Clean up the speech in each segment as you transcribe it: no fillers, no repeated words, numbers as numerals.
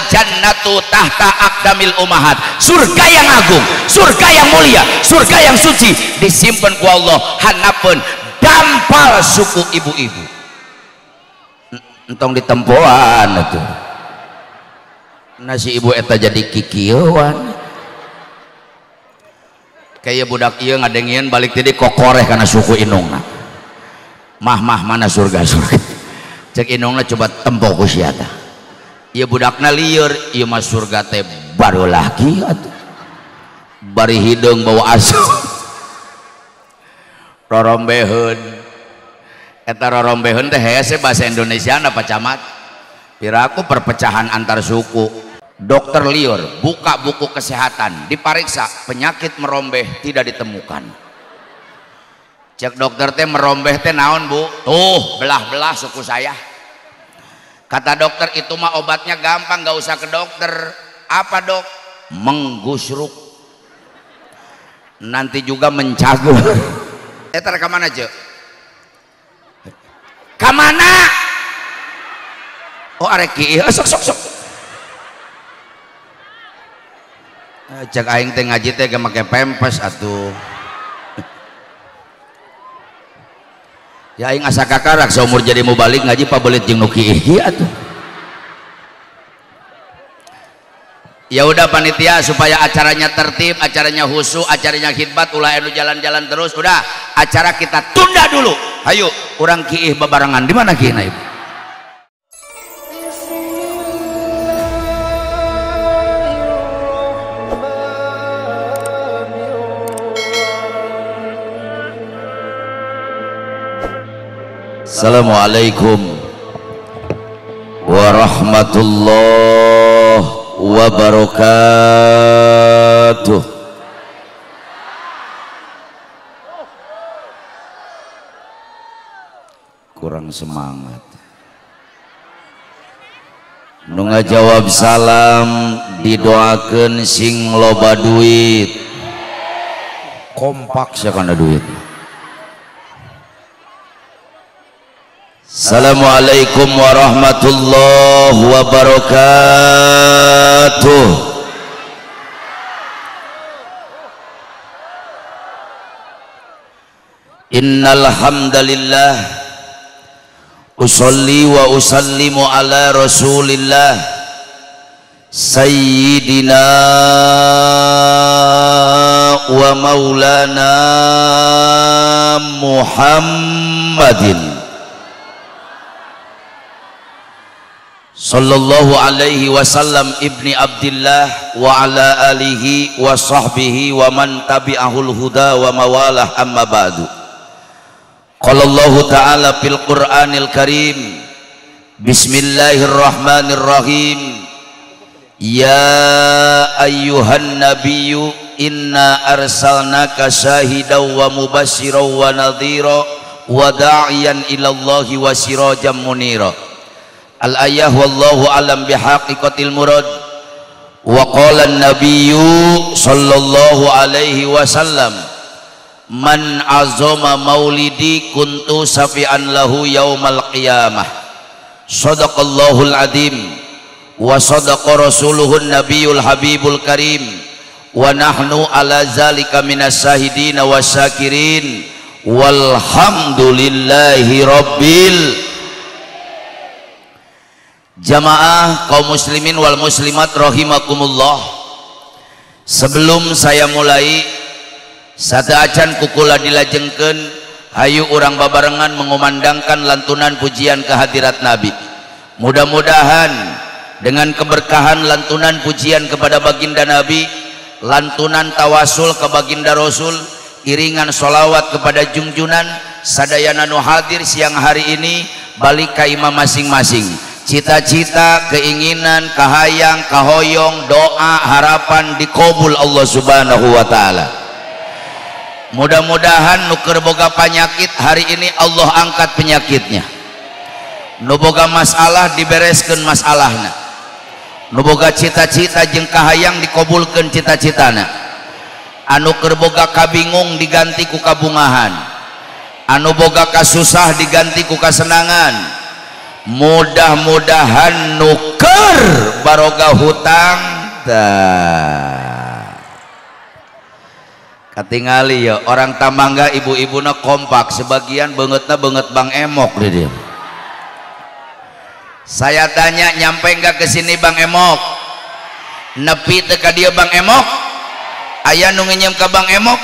Al jannatu tahta aqdamil umahat. Surga yang agung, surga yang mulia, surga yang suci disimpan ku Allah hanapeun dampal suku ibu-ibu. Entong ditempoan atuh. Nasi ibu eta jadi kikieuan. Kayak budak ieu ngadengieun balik tadi kokoreh kana suku indungna. Mah mah mana surga surga. Cek indungna coba tempo ku sia tah. Ieu budakna lieur, ieu mah surga teh baru lagi atuh. Bari hideung bawa asuh. Rorombeheun. Eta rorombeheun teh hese bahasa Indonesia apa camat? Piraku perpecahan antar suku. Dokter liur buka buku kesehatan, diperiksa penyakit merombeh tidak ditemukan. Cek dokter teh merombeh teh naon bu? Tuh belah-belah suku saya. Kata dokter itu mah obatnya gampang, gak usah ke dokter. Apa dok? Menggusruk. Nanti juga mencagur. Eta kamana aja? Kamana? Oh arek kieu, sok sok sok. Cek aing teh ngaji teh ge make pempes atuh. Ya aing asa kakarak saumur jadi mubalik ngaji pabelit jeung nu kieu atuh. Ya udah panitia supaya acaranya tertib, acaranya khusyuk, acaranya khidmat, ulah anu jalan-jalan terus. Udah, acara kita tunda dulu. Hayu, urang kiih babarengan. Di mana kiihna ibu? Assalamualaikum warahmatullahi wabarakatuh. Kurang semangat. Nu ngajawab salam didoakeun sing loba duit. Kompak sia kana duit. Assalamualaikum warahmatullahi wabarakatuh. Innal hamdalillah usolli wa usallimu ala rasulillah sayyidina wa maulana Muhammadin sallallahu alaihi wasallam ibni Abdillah wa ala alihi wa sahbihi wa man tabi'ahul huda wa mawalah, amma ba'du. Qala Allahu ta'ala fil Qur'anil Karim, bismillahirrahmanirrahim. Ya ayyuhan nabiyyu inna arsalnaka syahidan wa mubasysyiran wa nadhira wa da'iyan ilallahi wa sirajan munira. Al-ayah wallahu alam bihaqiqatil murad. Wa qala an-nabiyyu sallallahu alaihi wasallam, man azama maulidi kuntu safi'an lahu yaumal qiyamah. Sadaqallahul azim wa sadaqa rasuluhun nabiyul habibul karim wa nahnu ala zalika minas syahidin wasyakirin walhamdulillahi rabbil. Jamaah kaum muslimin wal muslimat rahimakumullah. Sebelum saya mulai, sateuacan kukula dilajengkeun, hayu urang babarengan mengumandangkan lantunan pujian kehadirat Nabi. Mudah-mudahan dengan keberkahan lantunan pujian kepada baginda Nabi, lantunan tawasul ke baginda Rasul, iringan sholawat kepada junjunan sadayana nu hadir siang hari ini balik ka imam masing-masing. Cita-cita, keinginan, kahayang, kahoyong, doa, harapan dikabul Allah Subhanahu wa taala. Mudah-mudahan nu keur boga penyakit hari ini Allah angkat penyakitnya. Nu boga masalah dibereskeun masalahna. Nu boga cita-cita jeung kahayang dikabulkeun cita-citana. Anu keur boga kabingung diganti ku kabungahan. Anu boga kasusah diganti ku kasenangan. Mudah-mudahan nuker baroga hutang tah. Katingali ya orang Tamangga ibu-ibuna kompak, sebagian beungeutna beungeut Bang Emok di dieu. Saya tanya, nyampe enggak ke sini Bang Emok? Nepi teu ka dieu Bang Emok? Aya nu ngenyem ka Bang Emok?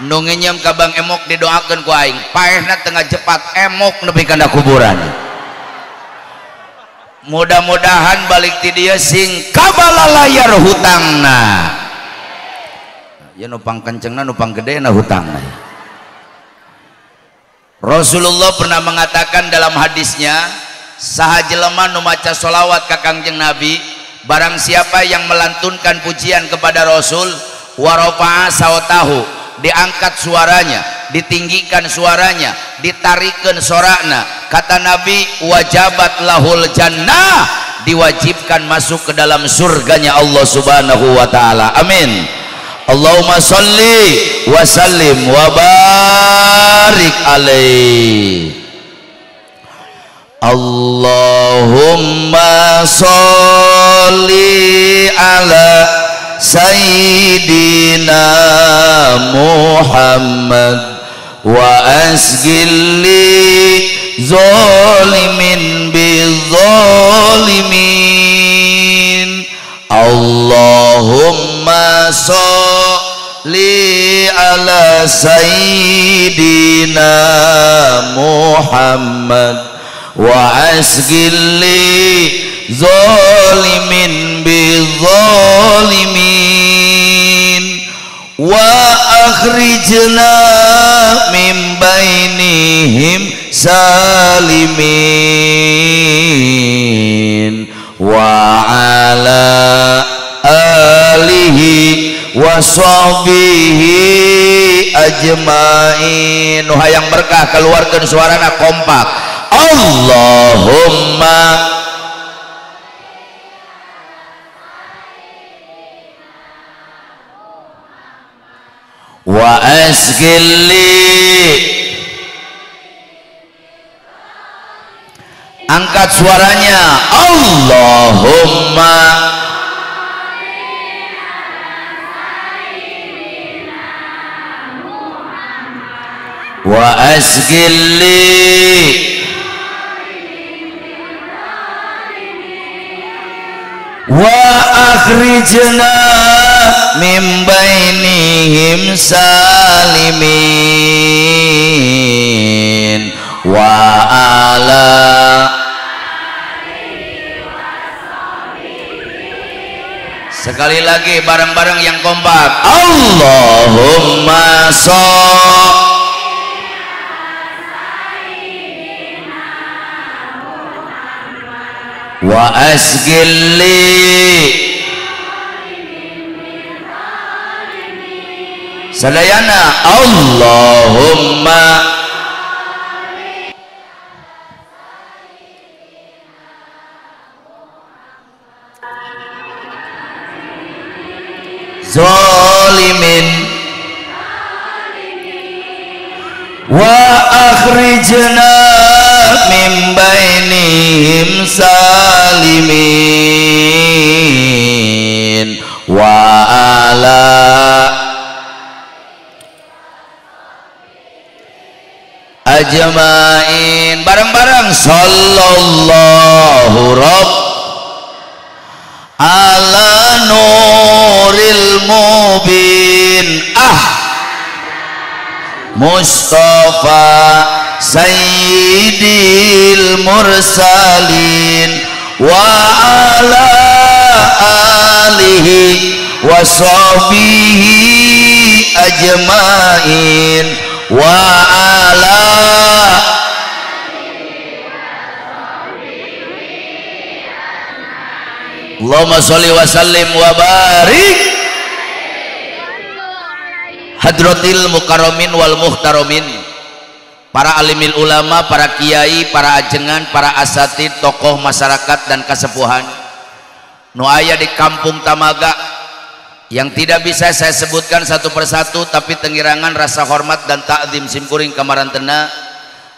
Nu ngenyem ka Bang Emok didoakeun ku aing, paehna tengah jepat emok nepi kana kuburan. Mudah-mudahan balik ti dieu sing kabalalayar hutangna. Ya nupang kencengna nupang gedena hutangna. Rasulullah pernah mengatakan dalam hadisnya, saha jelema nu maca sholawat ka Kangjeng Nabi, barang siapa yang melantunkan pujian kepada Rasul, warofa'a sautahu, diangkat suaranya, ditinggikan suaranya, ditarikkan sorakna, kata Nabi, wajabat lahul jannah, diwajibkan masuk ke dalam surganya Allah Subhanahu wa taala. Amin. Allahumma salli wa sallim wa barik alaihi. Allahumma sholli ala Sayyidina Muhammad wa asgilli zalimin bizzalimin. Allahumma sholli ala Sayyidina Muhammad wa asgilli zalimin bizzalimin wa akhrijna min bainihim salimin wa ala alihi wa sahbihi ajmain. Nu hayang berkah keluarkeun suarana kompak. Allahumma wa asgilli, angkat suaranya, Allahumma wa asgilli wa akhrijna min bainihim salimin wa ala. Sekali lagi bareng-bareng yang kompak. Allahumma sholli wa asgilli sadayana. Allahumma zalimin wa akhrijna min bainihim salimin wa ala ajmain. Bareng-bareng sallallahu rabb ala nuril mubin ah Mustafa Sayyidil mursalin wa ala alihi wa sahbihi ajmain wa ala. Allahumma sholli wa sallim wa barik hadratil mukarramin wal muhtaramin, para alimil ulama, para kiai, para ajengan, para asatid, tokoh masyarakat dan kasepuhan nu aya di kampung Tamaga yang tidak bisa saya sebutkan satu persatu, tapi tengirangan rasa hormat dan takzim simkuring kamarantena,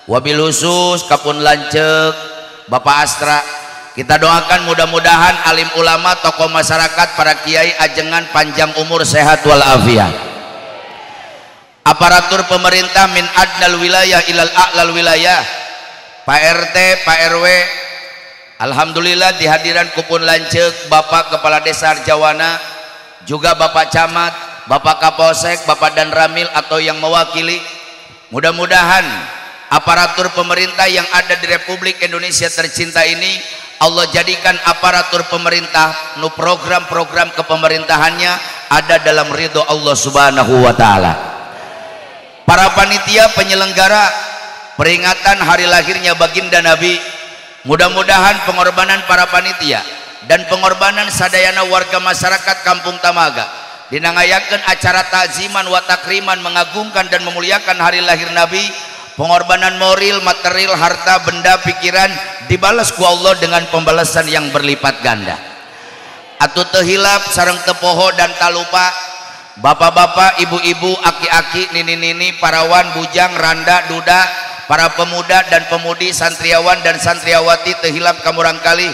wabil khusus kapun lanceuk Bapak Astra. Kita doakan mudah-mudahan alim ulama, tokoh masyarakat, para kiai ajengan panjang umur, sehat walafiat. Aparatur pemerintah min adnal wilayah ilal a'lal wilayah, Pak RT, Pak RW, alhamdulillah dihadiran kupun lanceuk Bapak Kepala Desa Arjawana, juga Bapak Camat, Bapak Kapolsek, Bapak Danramil atau yang mewakili. Mudah-mudahan aparatur pemerintah yang ada di Republik Indonesia tercinta ini Allah jadikan aparatur pemerintah nu program-program kepemerintahannya ada dalam ridho Allah Subhanahu wa taala. Para panitia penyelenggara peringatan hari lahirnya baginda Nabi, mudah-mudahan pengorbanan para panitia dan pengorbanan sadayana warga masyarakat Kampung Tamaga dinangayakeun acara takziman wa takriman mengagungkan dan memuliakan hari lahir Nabi, pengorbanan moral, material, harta, benda, pikiran dibalas ku Allah dengan pembalasan yang berlipat ganda. Atuh teu hilap sareng teu poho dan tak lupa bapak-bapak, ibu-ibu, aki-aki, nini-nini, parawan, bujang, randa, duda, para pemuda dan pemudi, santriawan dan santriawati, teu hilap kamurang kali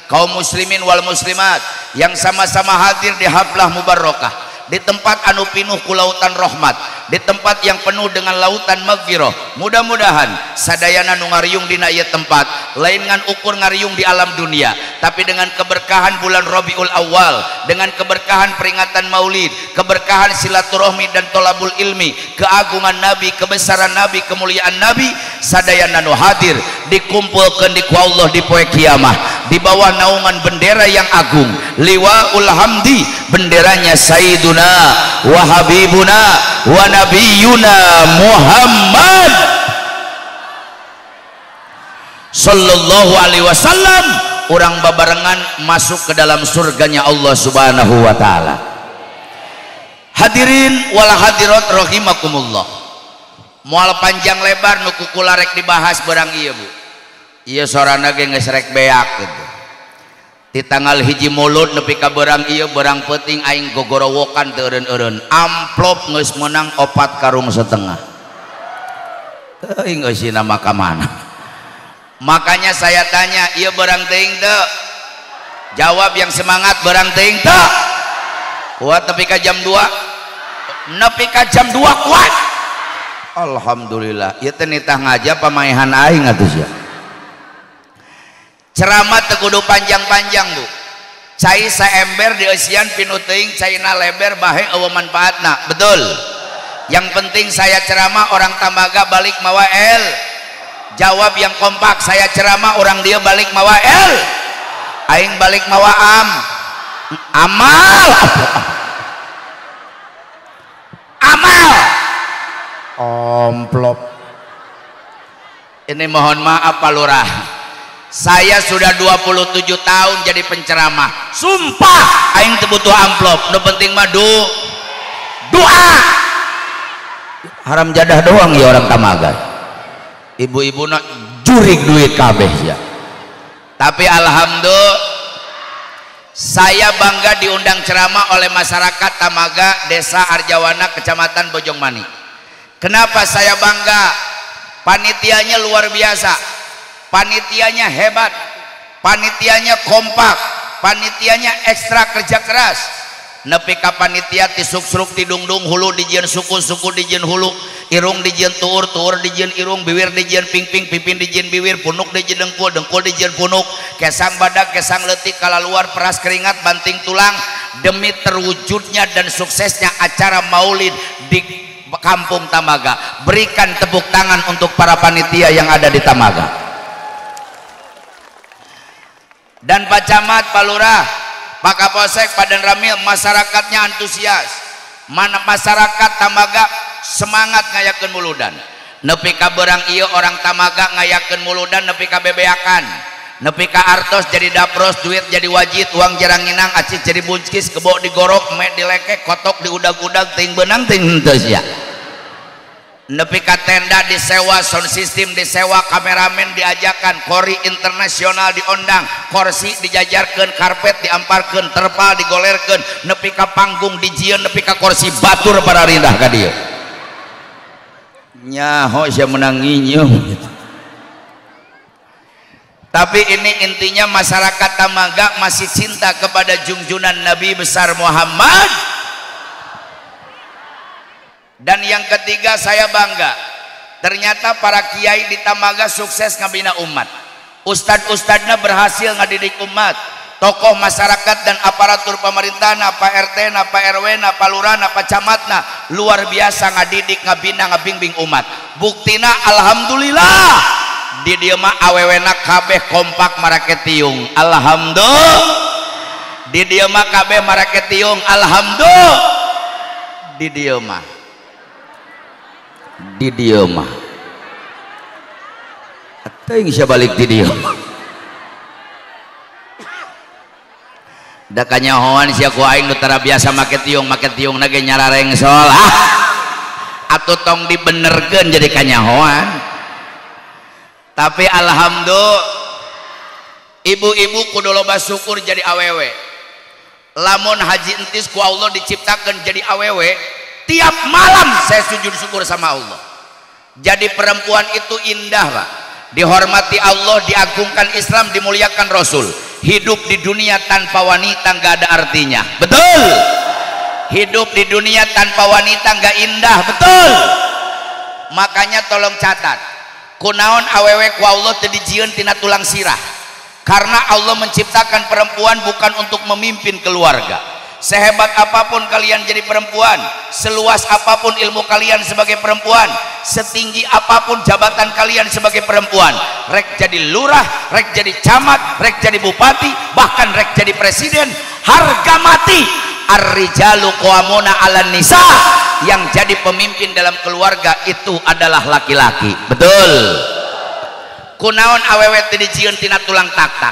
kaum muslimin wal muslimat yang sama-sama hadir di haflah mubarokah, di tempat anu pinuh ku lautan rahmat, di tempat yang penuh dengan lautan magfirah. Mudah-mudahan sadayana nu ngariung dina ieu tempat lain ngan ukur ngariung di alam dunia, tapi dengan keberkahan bulan Rabiul Awal, dengan keberkahan peringatan Maulid, keberkahan silaturahmi dan tolabul ilmi, keagungan Nabi, kebesaran Nabi, kemuliaan Nabi, sadayana nu hadir dikumpulkan di ku Allah di poe kiamah di bawah naungan bendera yang agung, Liwaul Hamdi, benderanya Sayyiduna wa Habibuna wa Nabiyuna Muhammad sallallahu alaihi wasallam. Orang babarengan masuk ke dalam surganya Allah Subhanahu wa taala. Hadirin wal hadirat rahimakumullah. Moal panjang lebar nu kukula rek dibahas barang ieu Bu. Ieu sorana ge geus rek beak gitu. Di tanggal 1 Mulud nepi ka berang ieu berang peuting aing gogorowokan teu eureun-eureun. Amplop geus meunang 4,5 karung. Teuing eusina mah ka mana? Makanya saya tanya, ieu berang teuing teu? Jawab yang semangat, berang teuing teu? Kuat nepi ka jam 2? Nepi ka jam 2 kuat. Alhamdulillah. Ieu teh nitah ngaja pamaehan aing atuh sia. Ceramah teu kudu panjang-panjang Bu. Cai saember dieusian pinuh teuing, caina leber bahe eueuh manfaatna. Betul. Yang penting saya ceramah orang Tamaga balik mawa el. Jawab yang kompak, saya ceramah orang dia balik mawa el. Aing balik mawa am. Amal. Amal. Amplop. Ini mohon maaf Pak Lurah. Saya sudah 27 tahun jadi penceramah. Sumpah aing teu butuh amplop. Nu penting mah doa. Haram jadah doang ya orang Tamaga. Ibu-ibu nak jurig duit kabeh ya. Tapi alhamdulillah saya bangga diundang ceramah oleh masyarakat Tamaga, Desa Arjawana, Kecamatan Bojongmanik. Kenapa saya bangga? Panitianya luar biasa, panitianya hebat, panitianya kompak, panitianya ekstra kerja keras. Nepi ka panitia ti suksruk ti dungdung hulu dijieun suku, suku dijieun hulu, irung dijieun tuur, tuur dijieun irung, biwir dijieun pingping, pipin dijieun biwir, punuk dijieun dengkul, dengkul dijieun punuk, kesang badak, kesang leutik, kalaluar peras keringat, banting tulang demi terwujudnya dan suksesnya acara Maulid di Kampung Tamaga. Berikan tepuk tangan untuk para panitia yang ada di Tamaga. Dan Pak Camat, Pak Lurah, Pak Kapolsek, Pak Danramil, masyarakatnya antusias. Mana masyarakat Tamaga semangat ngayakeun muludan. Nepi ka beurang ieu orang Tamaga ngayakeun muludan nepi ka bebeakan. Nepi ka artos jadi dapros, duit jadi wajit, uang jarang nginang, acis jadi buncis, kebo digorok, mek dilekek, kotok diudag-udag, ting benang ting henteu sia. Nepi ka tenda disewa, sound system disewa, kameramen diajakan, kori internasional diondang, kursi dijajarkeun, karpet diamparkeun, terpal digolerkeun, nepi ka panggung dijieun, nepi ka kursi batur para rindah ka dieu. Nyaho sia menang nginyeum gitu. Tapi ini intinya masyarakat Tamaga masih cinta kepada junjungan Nabi besar Muhammad. Dan yang ketiga saya bangga, ternyata para kiai di Tamaga sukses ngabina umat. Ustad-ustadna berhasil ngadidik umat. Tokoh masyarakat dan aparatur pemerintahan, Pak RT, Pak RW, Pak Lurah, Pak Camatna luar biasa ngadidik, ngabina, ngabimbing umat. Buktina alhamdulillah di dieu mah awewena kabeh kompak marake tiung. Alhamdulillah. Di dieu mah kabeh marake tiung. Alhamdulillah. Di dieu mah. Di dieu mah. Teuing sia balik di dieu. Da kanyahoan sia ku aing nu tara biasa make tiung na ge nyararengsol. Ah. Atuh tong dibenerkeun jadi kanyahoan. Tapi alhamdulillah ibu-ibu kudu loba syukur jadi awewe. Lamun Haji Entis ku Allah diciptakan jadi awewe, tiap malam saya sujud syukur sama Allah. Jadi perempuan itu indah, Pak. Dihormati Allah, diagungkan Islam, dimuliakan Rasul. Hidup di dunia tanpa wanita nggak ada artinya. Betul. Hidup di dunia tanpa wanita nggak indah. Betul. Makanya tolong catat, kunaon awewe ku Allah teu dijieun tina tulang sirah. Karena Allah menciptakan perempuan bukan untuk memimpin keluarga. Sehebat apapun kalian jadi perempuan, seluas apapun ilmu kalian sebagai perempuan, setinggi apapun jabatan kalian sebagai perempuan, rek jadi lurah, rek jadi camat, rek jadi bupati, bahkan rek jadi presiden, harga mati. Ar-rijalu qawwamuna 'alan nisa. Yang jadi pemimpin dalam keluarga itu adalah laki-laki. Betul. Kunaon awewe teu dijieun tina tulang tak-tak.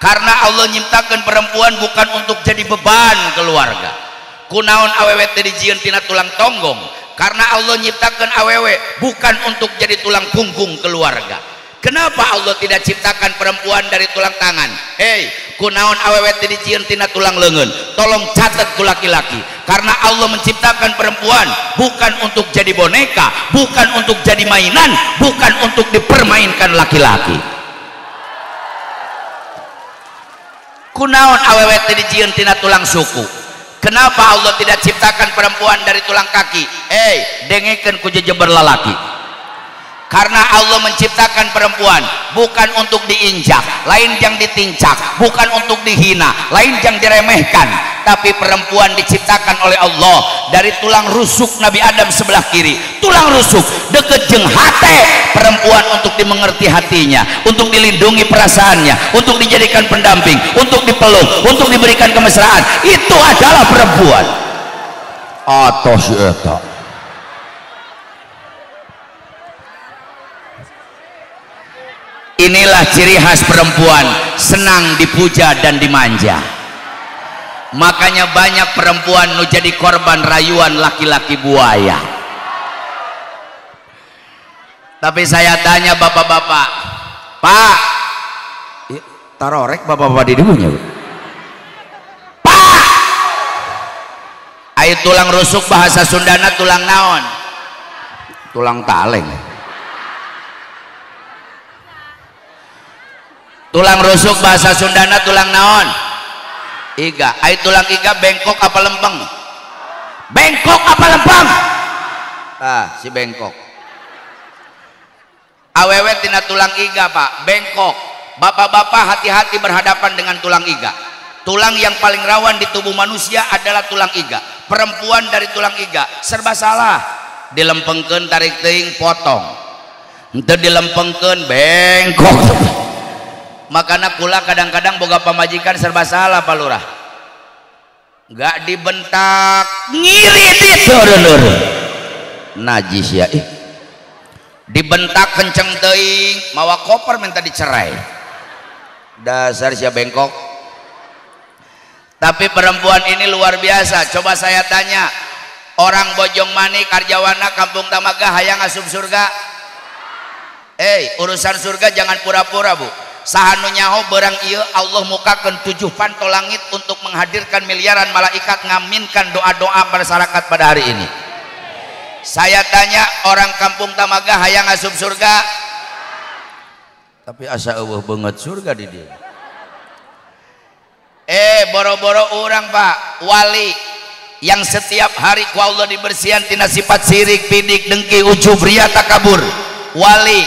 Karena Allah nyiptakan perempuan bukan untuk jadi beban keluarga. Kunaon awewe teu dijieun tina tulang tonggong. Karena Allah nyiptakan awewe bukan untuk jadi tulang punggung keluarga. Kenapa Allah tidak ciptakan perempuan dari tulang tangan? Hei, kunaon awewe teu dijieun tina tulang leungeun. Tolong catat ku laki-laki. Karena Allah menciptakan perempuan bukan untuk jadi boneka, bukan untuk jadi mainan, bukan untuk dipermainkan laki-laki. Kunaon awewe teu dijieun tina tulang suku. Kenapa Allah tidak ciptakan perempuan dari tulang kaki? Hei, dengekeun ku jejeber lalaki. Karena Allah menciptakan perempuan bukan untuk diinjak, lain yang ditincak, bukan untuk dihina, lain yang diremehkan, tapi perempuan diciptakan oleh Allah dari tulang rusuk Nabi Adam sebelah kiri, tulang rusuk deket jeung hate perempuan untuk dimengerti hatinya, untuk dilindungi perasaannya, untuk dijadikan pendamping, untuk dipeluk, untuk diberikan kemesraan. Itu adalah perempuan. Atau si eta. Inilah ciri khas perempuan, senang dipuja dan dimanja. Makanya banyak perempuan nu jadi korban rayuan laki-laki buaya. Tapi saya tanya bapak-bapak, Pak, tarorek bapak-bapak di dunia, Pak, ayo tulang rusuk bahasa Sundana tulang naon? Tulang taleng. Tulang rusuk bahasa Sundana tulang naon? Iga. Ai tulang iga bengkok apa lempeng? Bengkok apa lempeng? Ah, si bengkok. Awewe tina tulang iga, Pak, bengkok. Bapak-bapak hati-hati berhadapan dengan tulang iga. Tulang yang paling rawan di tubuh manusia adalah tulang iga. Perempuan dari tulang iga serba salah. Dilempengkeun tarik teuing potong. Henteu dilempengkeun bengkok. Makanya kula kadang-kadang boga pamajikan serba salah Pak Lurah. Nggak dibentak ngiridit turun. Najis ya. Dibentak kenceng teuing, mawa koper minta dicerai. Dasar sia bengkok. Tapi perempuan ini luar biasa. Coba saya tanya, orang Bojong Manik, Arjawana, Kampung Tamaga hayang asup surga? Urusan surga jangan pura-pura, Bu. Saha nu nyaho berang ieu Allah mukakeun 7 panto langit untuk menghadirkan miliaran malaikat ngaminkan doa-doa masyarakat pada hari ini. Saya tanya orang Kampung Tamaga hayang asup surga? Tapi asa eueuh beungeut surga di dieu. Boro-boro urang Pak, wali yang setiap hari ku Allah dibersihan tina sifat sirik, pidik, dengki, ujub, riya, takabur. Wali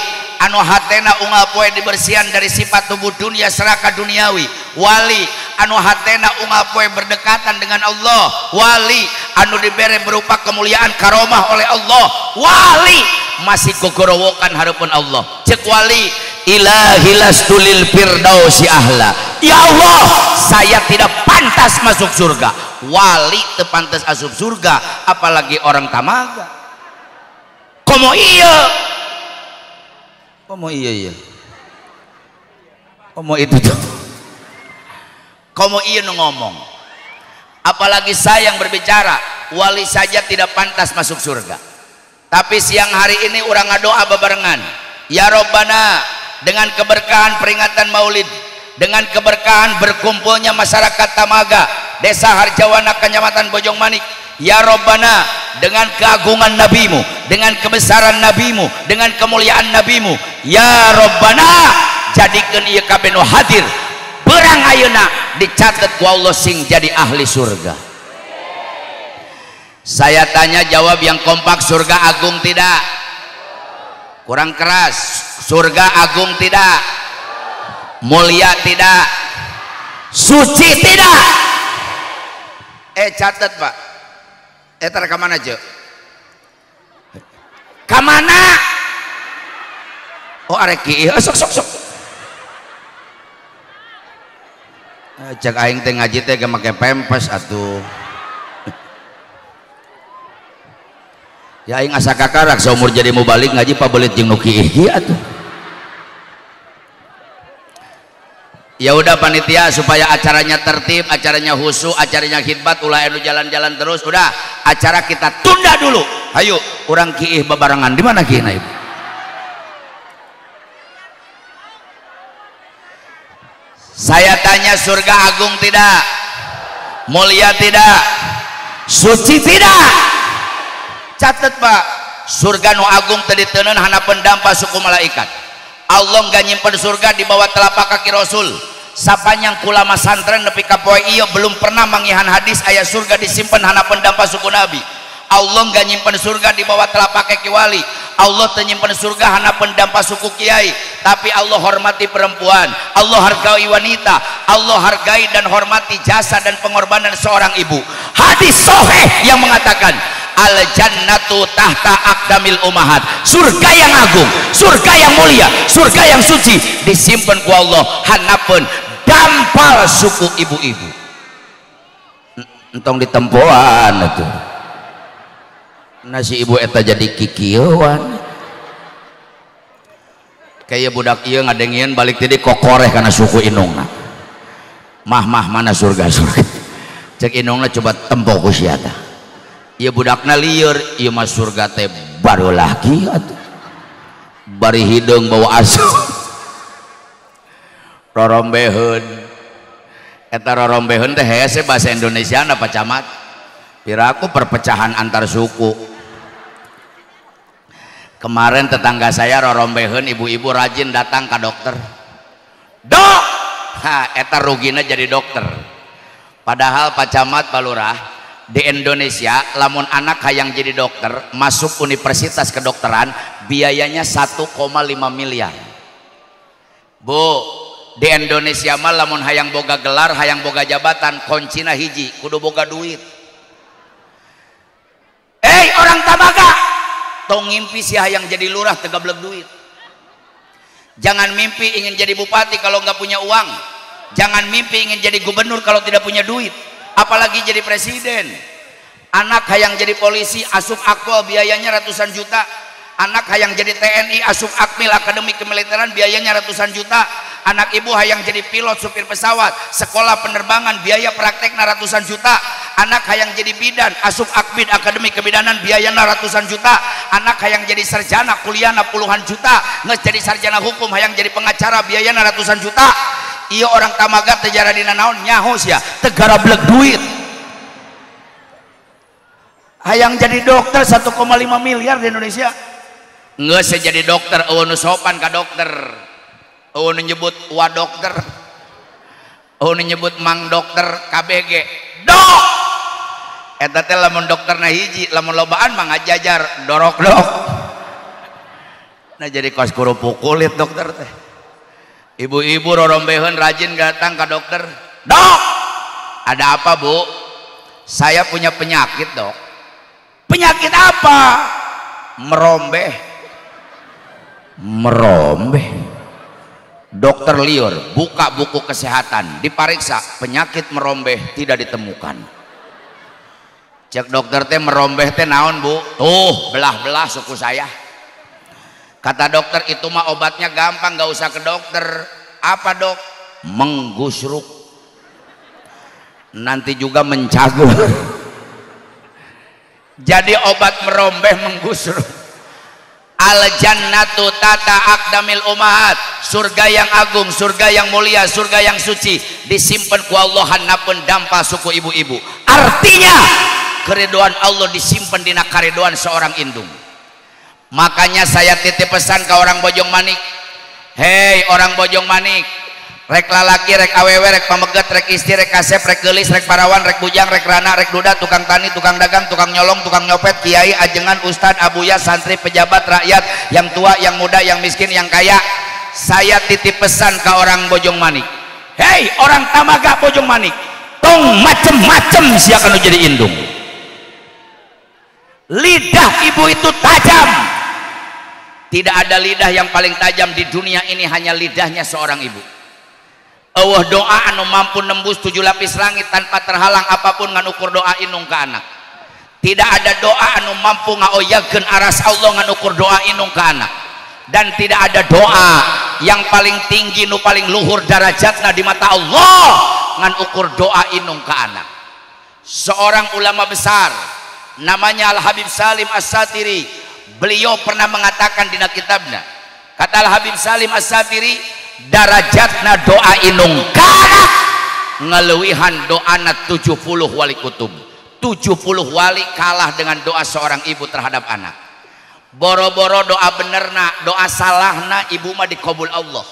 anu hatena unggal poe dibersihan dari sifat tubuh dunia serakah duniawi. Wali anu hatena unggal poe berdekatan dengan Allah. Wali anu dibere berupa kemuliaan karomah oleh Allah. Wali masih gogorowokan hareupeun Allah. Cek wali, ilahi lastu lil firdausi ahla. Ya Allah, saya tidak pantas masuk surga. Wali teu pantas asup surga, apalagi orang Tamaga. Komo iya? Komo iya iya. Komo itu tuh. Komo iya nu ngomong. Apalagi saya yang berbicara, wali saja tidak pantas masuk surga. Tapi siang hari ini urang ngadoa bebarengan. Ya Robbana, dengan keberkahan peringatan Maulid, dengan keberkahan berkumpulnya masyarakat Tamaga, Desa Harjawana, Kecamatan Bojong Manik, ya Robbana, dengan keagungan nabimu, dengan kebesaran nabimu, dengan kemuliaan nabimu, ya Robbana, jadikan ieu kabeh nu hadir berang ayeuna dicatat ku Allah sing jadi ahli surga. Saya tanya jawab yang kompak, surga agung tidak? Kurang keras. Surga agung tidak? Mulia tidak? Suci tidak? Catat Pak. Tar ka mana je? Ka mana? Oh arek kieu. Sok sok sok. Cek aing teh ngaji teh ge make pempes atuh. Ya aing asa kakarak saumur jadi mubalik ngaji pabelit jeung nu kieu atuh. Ya udah panitia, supaya acaranya tertib, acaranya khusyuk, acaranya khidmat, ulah anu jalan-jalan terus. Udah, acara kita tunda dulu. Hayu, urang kiih babarengan. Di mana kiihna ibu? Saya tanya, surga agung tidak? Mulia tidak? Suci tidak? Catat Pak, surga nu agung teu diteunkeun hanapeun dampa suku malaikat. Allah nggak nyimpen surga di bawah telapak kaki Rasul. Sapanjang kulama santren nepi ka poe ieu belum pernah mangihan hadis aya surga disimpen hanapeun dampa suku Nabi. Allah nggak nyimpen surga di bawah telapak kaki wali. Allah teu nyimpen surga hanapeun dampa suku kiai. Tapi Allah hormati perempuan, Allah hargai wanita, Allah hargai dan hormati jasa dan pengorbanan seorang ibu. Hadis sahih yang mengatakan al jannatu tahta aqdamil umahat. Surga yang agung, surga yang mulia, surga yang suci disimpan ku Allah hanapeun dampal suku ibu-ibu. Entong ditempoan atuh. Nasi ibu eta jadi kikieuan. Kayak budak ieu ngadengieun balik tadi kokoreh kana suku indungna. Mah mah mana surga surga. Cek indungna coba tempo ku sia tah. Ieu budakna lieur, ieu mah surga teh baru lagi atuh. Bari hideung bawa asup. Rorombeheun. Eta rorombeheun teh hese bahasa Indonesia apa camat? Piraku perpecahan antar suku. Kemarin tetangga saya rorombeheun, ibu-ibu rajin datang ke dokter. Dok, ha eta rugina jadi dokter. Padahal Pak Camat, Pak Lurah, di Indonesia lamun anak hayang jadi dokter masuk universitas kedokteran biayanya 1,5 miliar. Bu, di Indonesia mah lamun hayang boga gelar, hayang boga jabatan, kuncina hiji, kudu boga duit. Orang Tamaga, tong ngimpi si hayang jadi lurah tegablek duit. Jangan mimpi ingin jadi bupati kalau nggak punya uang. Jangan mimpi ingin jadi gubernur kalau tidak punya duit. Apalagi jadi presiden. Anak hayang jadi polisi asup akpol biayanya ratusan juta. Anak hayang jadi TNI asup akmil akademi kemiliteran biayanya ratusan juta. Anak ibu hayang jadi pilot supir pesawat, sekolah penerbangan biaya praktekna ratusan juta. Anak hayang jadi bidan asup akbid akademi kebidanan biayana ratusan juta. Anak hayang jadi sarjana kuliahna puluhan juta. Nges jadi sarjana hukum hayang jadi pengacara biayana ratusan juta. Iya orang Tamaga teu jaradina naon nyaho sia teu garablek duit. Hayang jadi dokter 1,5 miliar di Indonesia. Nges jadi dokter eueuh nu sopan ka dokter. Eueuh nu nyebut wa dokter, eueuh nu nyebut mang dokter, KBG dok. Eta teh lamun dokterna hiji, lamun lobaan mah ngajajar dorok dok. Nah jadi kos kerupuk kulit dokter teh. Ibu-ibu rorombeheun rajin datang ke dokter. Dok, ada apa bu? Saya punya penyakit dok. Penyakit apa? Merombeh. Merombeh. Dokter liur, buka buku kesehatan, diperiksa, penyakit merombeh tidak ditemukan. Cek dokter teh merombeh teh naon bu? Tuh belah-belah suku saya. Kata dokter itu mah obatnya gampang, gak usah ke dokter. Apa dok? Menggusruk. Nanti juga mencagur. Jadi obat merombeh menggusruk. Al jannatu tata akdamil umahat, surga yang agung, surga yang mulia, surga yang suci disimpan ku Allah hanapun dampa suku ibu-ibu. Artinya keriduan Allah disimpan dina kariduan seorang indung. Makanya saya titip pesan ke orang Bojong Manik. Hei orang Bojong Manik, rek lalaki, rek awewe, rek pameget, rek istri, rek kasep, rek gelis, rek parawan, rek bujang, rek rana, rek duda, tukang tani, tukang dagang, tukang nyolong, tukang nyopet, kiai, ajengan, ustad, abuya, santri, pejabat, rakyat, yang tua, yang muda, yang miskin, yang kaya. Saya titip pesan ke orang Bojong Manik. Hei orang Tamaga Bojong Manik, tong macem-macem siakan jadi indung. Lidah ibu itu tajam. Tidak ada lidah yang paling tajam di dunia ini, hanya lidahnya seorang ibu. Eueuh doa anu mampu nembus 7 lapis langit tanpa terhalang apapun ngan ukur doa inung ke anak. Tidak ada doa anu mampu ngaoyakeun aras Allah ngan ukur doa inung ke anak. Dan tidak ada doa yang paling tinggi nu paling luhur darajatna di mata Allah ngan ukur doa inung ke anak. Seorang ulama besar namanya Al Habib Salim As-Satiri, beliau pernah mengatakan dina kitabna, kata Al Habib Salim As-Satiri, darajatna doa inung ka anak ngeleuwihan doana 70 wali kutub. 70 wali kalah dengan doa seorang ibu terhadap anak. Boro-boro doa benerna, doa salahna ibu mah dikabul Allah.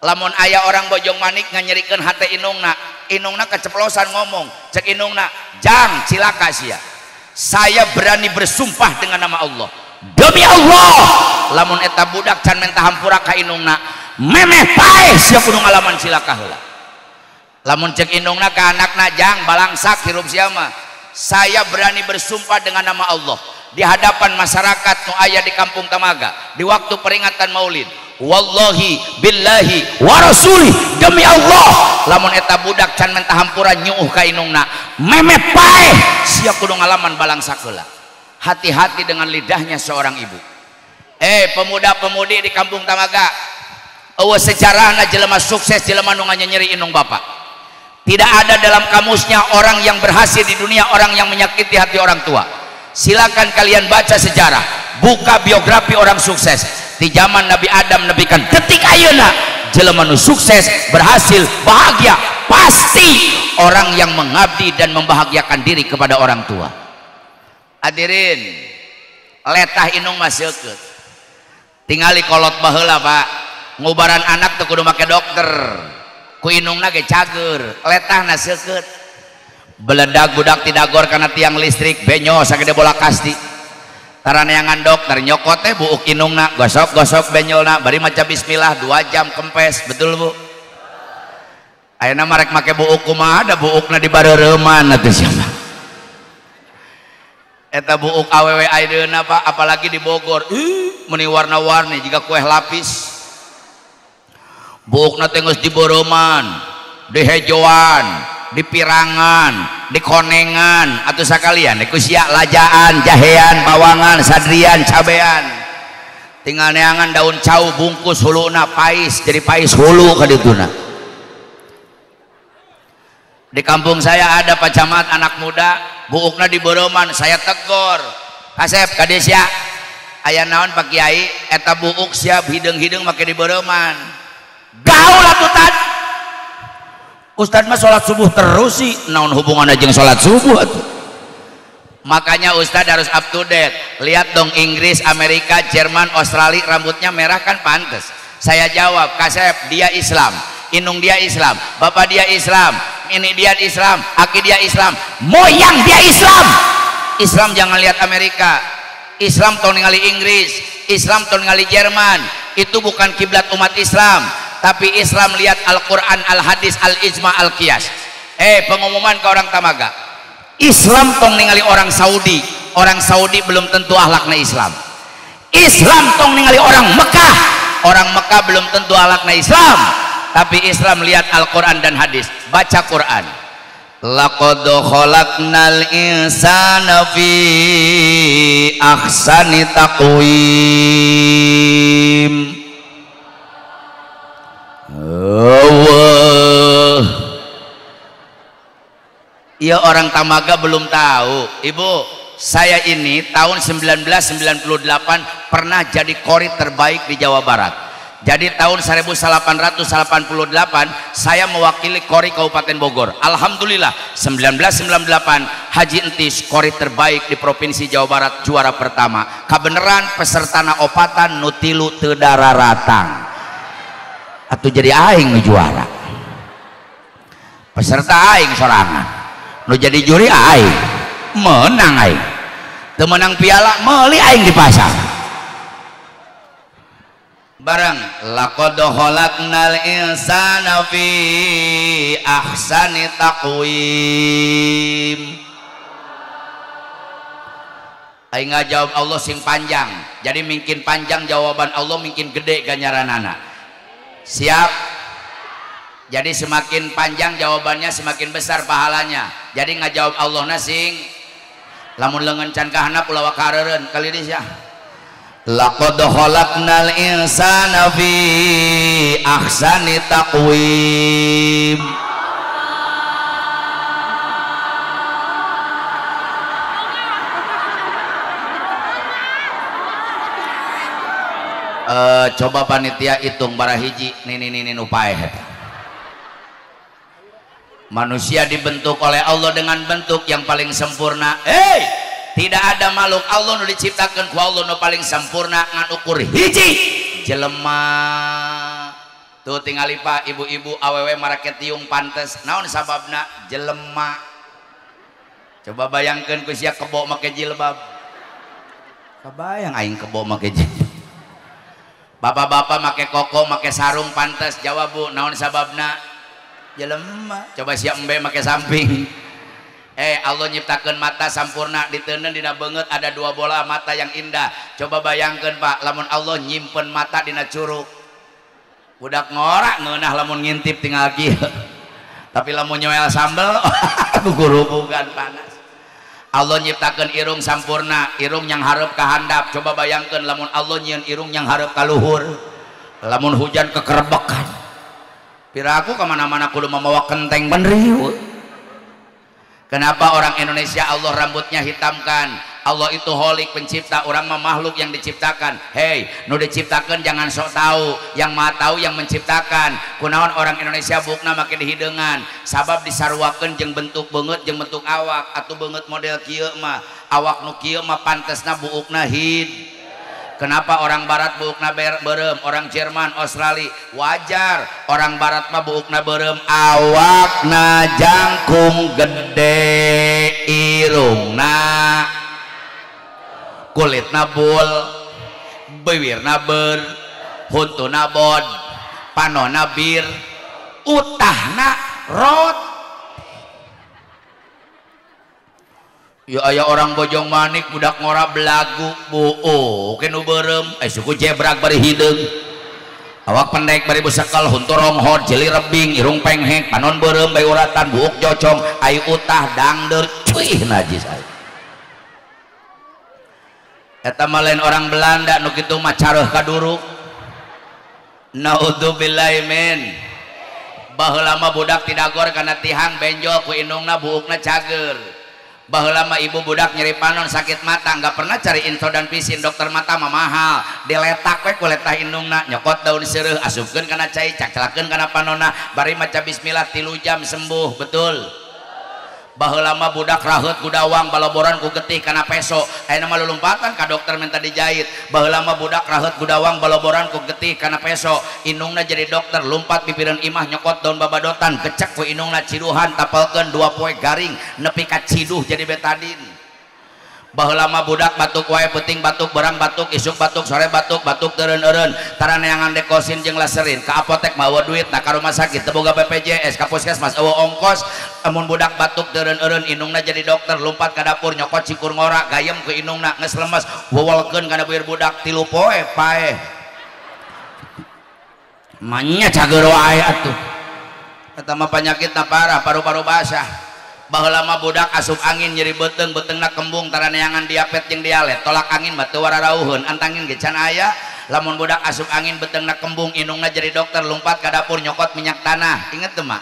Lamun aya orang Bojong Manik nganyerikeun hate inungna, inungna keceplosan ngomong, cek inungna, jang cilaka sia. Saya berani bersumpah dengan nama Allah, demi Allah, lamun eta budak can menta hampura ka inungna, memeh paeh sia kudu ngalaman cilaka heula. Lamun cek inungna ka anakna, jang balangsak hirup sia mah. Saya berani bersumpah dengan nama Allah di hadapan masyarakat nu aya di kampung Tamaga di waktu peringatan Maulid, wallahi billahi wa rasuli, demi Allah, lamun eta budak can menta hampura nyuuh ka inungna, memeh paeh sia kudu ngalaman balangsak heula. Hati-hati dengan lidahnya seorang ibu. Pemuda-pemudi di kampung Tamaga, eueuh sejarahna jelema sukses jelema nu nganyeri inung bapak. Tidak ada dalam kamusnya orang yang berhasil di dunia orang yang menyakiti hati orang tua. Silakan kalian baca sejarah, buka biografi orang sukses di zaman Nabi Adam nepikan detik ayeuna, jelema nu sukses, berhasil, bahagia pasti orang yang mengabdi dan membahagiakan diri kepada orang tua. Hadirin, letah inung mah seukeut. Tingali kolot baheula Pak, ngubaran anak teu kudu make dokter, ku inungna ge cager, letahna seukeut. Beledag budak tidagor kana tiang listrik, benyo sagede bola kasti. Taraneangan dokter nyokot teh buuk inungna, gosok-gosok benyolna, bari maca bismillah 2 jam kempes, betul Bu? Ayeuna mah rek make buuk kumaha da buukna di bareureman atuh siapa. Eta buuk awewe ayeuna Pak, apalagi di Bogor, meuni warna-warni jiga kue lapis. Buukna teh geus diboreuman, dihejoan, dipirangan, dikonengan, atau sakalian ku sia lajaan, jahean, bawangan, sadrian, cabean. Tinggal neangan daun cau bungkus huluna pais, jadi pais hulu ka dituna. Di kampung saya ada Pak Camat anak muda, buukna di Boroman, saya tegor. Kasep ka dieu sia. Aya naon Pak Kiai, eta buuk siap hideung-hideung make di Boroman. Gaul atuh tad. Ustad mah sholat subuh terus sih, naon hubungannya jeung sholat subuh atuh. Makanya Ustad harus up to date. Lihat dong Inggris, Amerika, Jerman, Australia, rambutnya merah kan pantes. Saya jawab, kasep dia Islam, indung dia Islam, bapak dia Islam, ini dia Islam, aki dia Islam, moyang dia Islam. Islam jangan lihat Amerika, Islam tong ningali Inggris, Islam tong ningali Jerman, itu bukan kiblat umat Islam. Tapi Islam lihat Al-Quran, Al-Hadis, Al-Ijma, Al-Qiyas. Pengumuman ke orang Tamaga, Islam tong ningali orang Saudi, orang Saudi belum tentu ahlakna Islam. Islam tong ningali orang Mekah, orang Mekah belum tentu ahlakna Islam. Tapi Islam lihat Al-Quran dan hadis. Baca Quran, laqad khalaqnal insana fi ahsani taqwim. Allah. Ya orang Tamaga belum tahu. Ibu, saya ini tahun 1998 pernah jadi qori terbaik di Jawa Barat. Jadi tahun 1888 saya mewakili qori Kabupaten Bogor. Alhamdulillah 1998 Haji Entis qori terbaik di Provinsi Jawa Barat, juara pertama. Kabeneran pesertana opatan nu tilu teu dararatang. Atau jadi aing nu juara. Peserta aing sorangan. Nu jadi juri aing. Menang aing. Teu menang piala meuli aing di pasar. Barang laqad khalaqnal insana fi ahsani taqwim. Aing ngajawab Allah sing panjang. Jadi mungkin panjang jawaban Allah mungkin gede ganjaranana. Siap? Jadi semakin panjang jawabannya semakin besar pahalanya. Jadi ngajawab Allah na sing lamun leungeun can kahanap ulah wakareureun kali ini sia. Laqad khalaqnal insana fi ahsani taqwim. Coba panitia hitung bara hiji nini nu paeh. Manusia dibentuk oleh Allah dengan bentuk yang paling sempurna. Tidak ada makhluk Allah nu diciptakan ku Allah nu paling sempurna ngan ukur hiji jelema. Tuh tingali Pak, ibu-ibu awewe marake tiung pantes. Naon sababna? Jelema. Coba bayangkeun ku sia kebo make jilbab. Kabayang aing kebo make jilbab. Bapak-bapak make koko, make sarung pantes. Jawab Bu, naon sababna? Jelema. Coba sia embe make samping. Allah nyiptakeun mata sampurna, diteundeun dina beungeut ada dua bola mata yang indah. Coba bayangkeun Pak, lamun Allah nyimpen mata dina curug. Budak ngorak ngeunah lamun ngintip tinggal kieu. Tapi lamun nyoel sambel gugurubugan panas. Allah nyiptakeun irung sampurna, irung yang hareup ka handap. Coba bayangkeun lamun Allah nyieun irung yang hareup ka luhur. Lamun hujan kekerbekan. Piraku kemana-mana kudu mamawa kenteng benriut. Kenapa orang Indonesia Allah rambutnya hitamkan? Allah itu holik pencipta, orang mah makhluk yang diciptakan. Hei, nu diciptakan jangan sok tahu, yang maha tahu yang menciptakan. Kunaon orang Indonesia bukna make dihideungan, sabab disaruakeun jeung bentuk beungeut jeung bentuk awak, atuh beungeut model kieu mah, awak nu kieu mah pantesna buukna hid. Kenapa orang barat buukna berem, orang Jerman, Australia? Wajar, orang barat mah buukna berem, awakna jangkung gede, irungna kulitna bul, bibirna ber, huntuna bod, panona bir, utahna rot. Ya aya orang Bojong Manik budak ngora belagu buuk nu beureum, suku jebrak bari hideung, awak pendek bari besekal, huntu ronghor, jeli rebing, irung penghek, panon beureum bae uratan, buuk jocong, ai utah dangdeur, cuih najis ai. Eta mah lain orang Belanda nu kitu mah careuh ka duruk. Naudzubillahi min. Baheula mah budak tidagor kana tihang benjol ku indungna buukna cager. Baheula mah ibu budak nyeri panon sakit mata nggak pernah cari info dan pisin, dokter mata mah mahal, diletak we ku letah indungna, nyokot daun seureuh asupkeun kana cai, caclakeun kana panonna, bari maca bismillah 3 jam sembuh. Betul. Baheula mah budak raheut gudawang baloboran ku getih kana peso, ayeuna mah lulumpatan ka dokter minta dijahit. Baheula mah budak raheut gudawang baloboran ku getih kana peso, indungna jadi dokter lumpat pipireun imah nyokot daun babadotan, gecek ku indungna ciduhan tapelkeun 2 poe garing nepi ka ciduh jadi betadin. Baheula mah budak batuk wae peuting batuk berang batuk isuk batuk sore batuk batuk teureun-eureun tara neangan dekosin jeung laserin ka apotek mawa duit na ka rumah sakit teu boga BPJS ka puskesmas eueuh ongkos. Amun budak batuk teureun-eureun indungna jadi dokter lumpat ka dapur nyokot cikur ngora gayem ku indungna geus lemes wewelkeun kana buir budak 3 poe paeh manya cager wae atuh. Eta mah panyakitna parah paru-paru basah. Baheula mah budak asup angin nyeri beuteung beuteungna kembung tara neangan diabet jeung dialet tolak angin mah teu wararauheun antangin ge can aya. Lamun budak asup angin beuteungna kembung indungna jadi dokter lumpat ka dapur nyokot minyak tanah. Inget teu mak?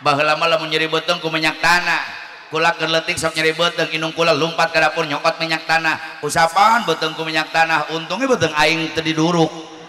Baheula mah lamun nyeri beuteung ku minyak tanah, kula keur leutik sok nyeri beuteung indung kula lumpat ka dapur nyokot minyak tanah, usapan beuteung ku minyak tanah, untungnya beuteung aing teu diduruk.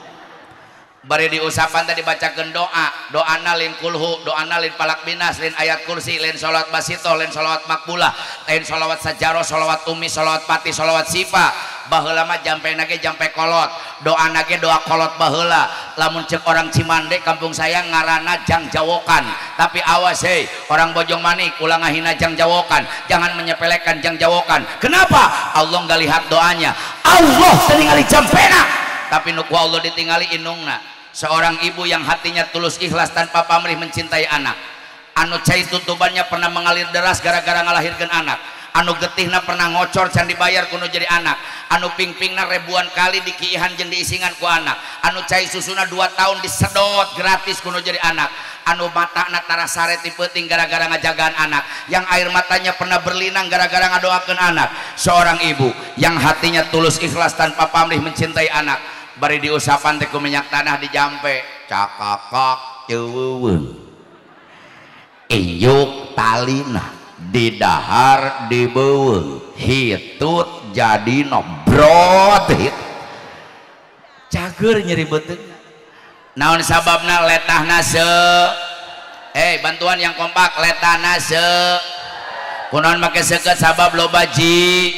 Bari diusapan tadi bacakeun doa, doana lain kulhu, doana lain palak binas, lain ayat kursi, lain sholawat basito, lain sholawat makbulah, lain sholawat sajaroh, sholawat umi, sholawat pati, sholawat sifa. Baheula mah jampena ge jampe kolot, doana ge doa kolot baheula. Lamun cek orang Cimande kampung saya ngaranna jang jawokan, tapi awas hei orang Bojong Manik ulah ngahina jang jawokan, jangan menyepelekan jang jawokan. Kenapa? Allah nggak lihat doanya, Allah tingali jampena, tapi nu ku Allah ditingali indungna. Seorang ibu yang hatinya tulus ikhlas tanpa pamrih mencintai anak, anu cai tutubannya pernah mengalir deras gara-gara ngalahirkan anak, anu getihna pernah ngocor can dibayar kuno jadi anak, anu pingpingna ribuan kali dikiihan jeung diisingan ku anak, anu cai susuna 2 tahun disedot gratis kuno jadi anak, anu matana tara sare ti peuting gara-gara ngajagaan anak, yang air matanya pernah berlinang gara-gara ngadoakeun anak. Seorang ibu yang hatinya tulus ikhlas tanpa pamrih mencintai anak, bari diusapan teh ku minyak tanah dijampe cakakak ceuweung iyuk talina didahar dibeuweung hitut jadina brot hit cager nyeri beuteung. Naon sababna? Letahna se bantuan yang kompak, letahna se kunaon make seukeut sabab loba ji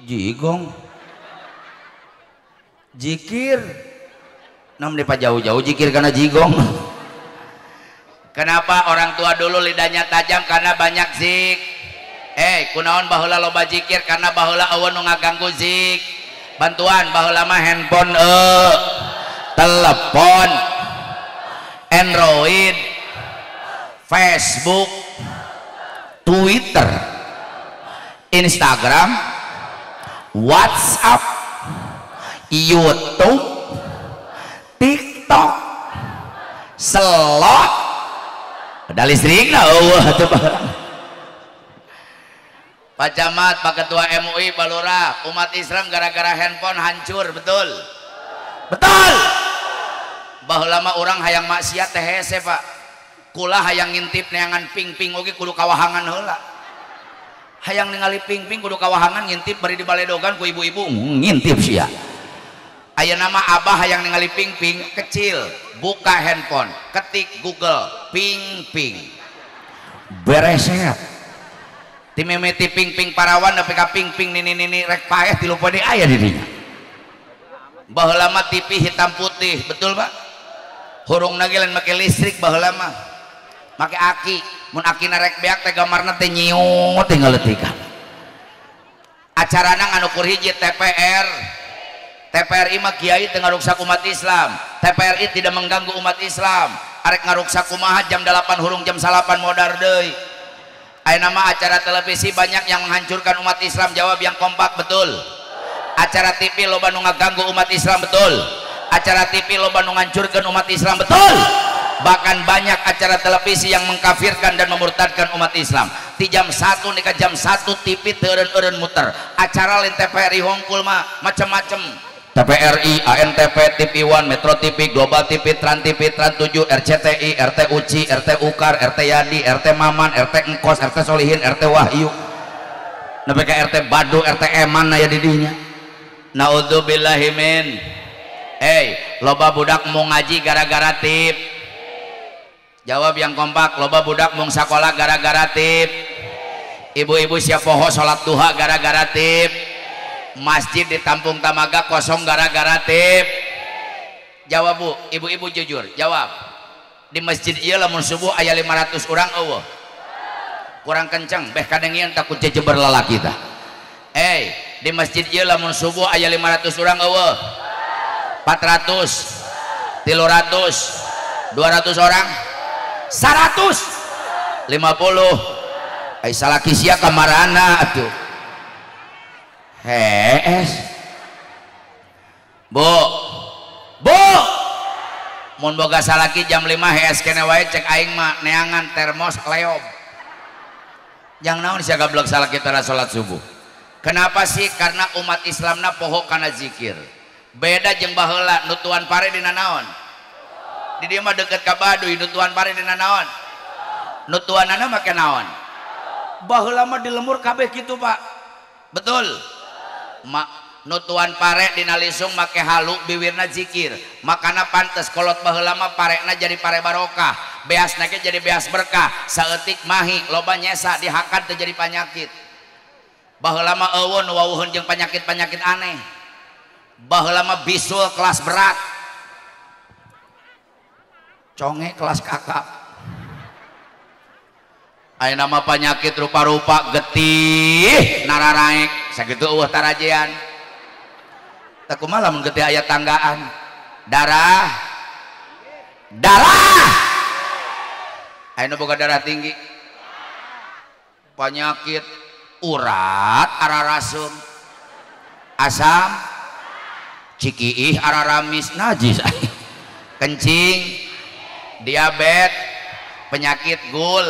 jigong jikir nam depa jauh-jauh jikir karena jigong. Kenapa orang tua dulu lidahnya tajam? Karena banyak zik. Kunaon baheula loba jikir? Karena baheula eueun nu ngaganggu zik. Bantuan baheula mah handphone telepon Android, Facebook, Twitter, Instagram, WhatsApp, YouTube, TikTok, slot, ada listrik nah, Pak Camat, Pak Ketua MUI, Pak Lurah, umat Islam gara-gara handphone hancur, betul? Betul. Baheula mah urang hayang maksiat teh hese, Pak. Kula hayang ngintip neangan ping-ping oge kudu kawahangan heula. Hayang ningali ping-ping kudu kawahangan ngintip bari dibaledogan ku ibu-ibu ngintip sia. Aya nama abah hayang ningali ping-ping kecil, buka handphone, ketik Google ping-ping. Bereset. Timimiti ping-ping parawan nepi ka ping-ping nini-nini rek paeh tilu poe aya di dinya. Baheula mah TV hitam putih, betul Pak? Hurungna ge lain make listrik baheula mah. Make aki, mun akina rek beak teh gambarna teh nyiut teh ngaleutikan. Acarana ngan ukur hiji TPR. TPRI mah kiai teu ngaruksak umat Islam. TPRI tidak mengganggu umat Islam. Arek ngaruksak kumaha jam 8 hurung jam 9 modar deui. Ayeuna mah acara televisi banyak yang menghancurkan umat Islam, jawab yang kompak, betul. Acara TV loba nu ngaganggu umat Islam, betul. Acara TV loba nu ngancurkeun umat Islam, betul. Bahkan banyak acara televisi yang mengkafirkan dan memurtadkan umat Islam. Di jam 1 nih jam 1 TV teureun-eureun muter. Acara lain TPRI hongkul mah macem-macem. TPRI, ANTP, TV One, Metro TV, Global TV, Trans TV, Trans 7, RCTI, RT Uci, RT Ukar, RT Yadi, RT Maman, RT Engkos, RT Solihin, RT Wahyu, nepi ka RT Badu, RT Eman aya di dinya. Naudzubillahi min. Loba budak mau ngaji gara-gara tip. Jawab yang kompak, loba budak mung sakola gara-gara tip. Ibu-ibu siap poho salat duha gara-gara tip. Masjid di Tampung Tamaga kosong gara-gara tip. Jawab bu, ibu-ibu jujur, jawab. Di masjid ieu lamun subuh aya 500 orang eueuh. Kurang kenceng, beh kadengian takut jejeber lalaki tah. Di masjid ieu lamun subuh aya 500 orang eueuh. 400, 300, 200 orang, 150. Ai salaki sia kamarana atuh. Hees. Bu. Bu. Mun boga salaki jam 5 hees kene wae cek aing mah neangan termos leob. Yang naon sia gablek salaki tara salat subuh. Kenapa sih? Karena umat Islamna poho kana zikir. Beda jeung baheula nutuan pare dina naon? Di dieu mah deket ka Baduy nutuan pare dina naon? Nutuanana make naon? Baheula mah di lemur kabeh kitu, Pak. Betul. Nutuan pare dina lisung make halu biwirna zikir. Makana pantes kolot baheula mah parena jadi pare barokah, beasna ge jadi beas berkah, saeutik mahi loba nyesa dihakan teu jadi panyakit. Baheula mah eueuh nu wawuheun jeung panyakit-panyakit aneh. Baheula mah bisul kelas berat, conge kelas kakap. Ayeuna mah penyakit rupa-rupa, getih nararaek sakitu eueuh tarajean. Tah kumaha lamun getih aya tanggaan? Darah. Darah. Ayeuna boga darah tinggi. Penyakit urat ararasum, asam cikiih araramis najis, kencing, diabet, penyakit gul.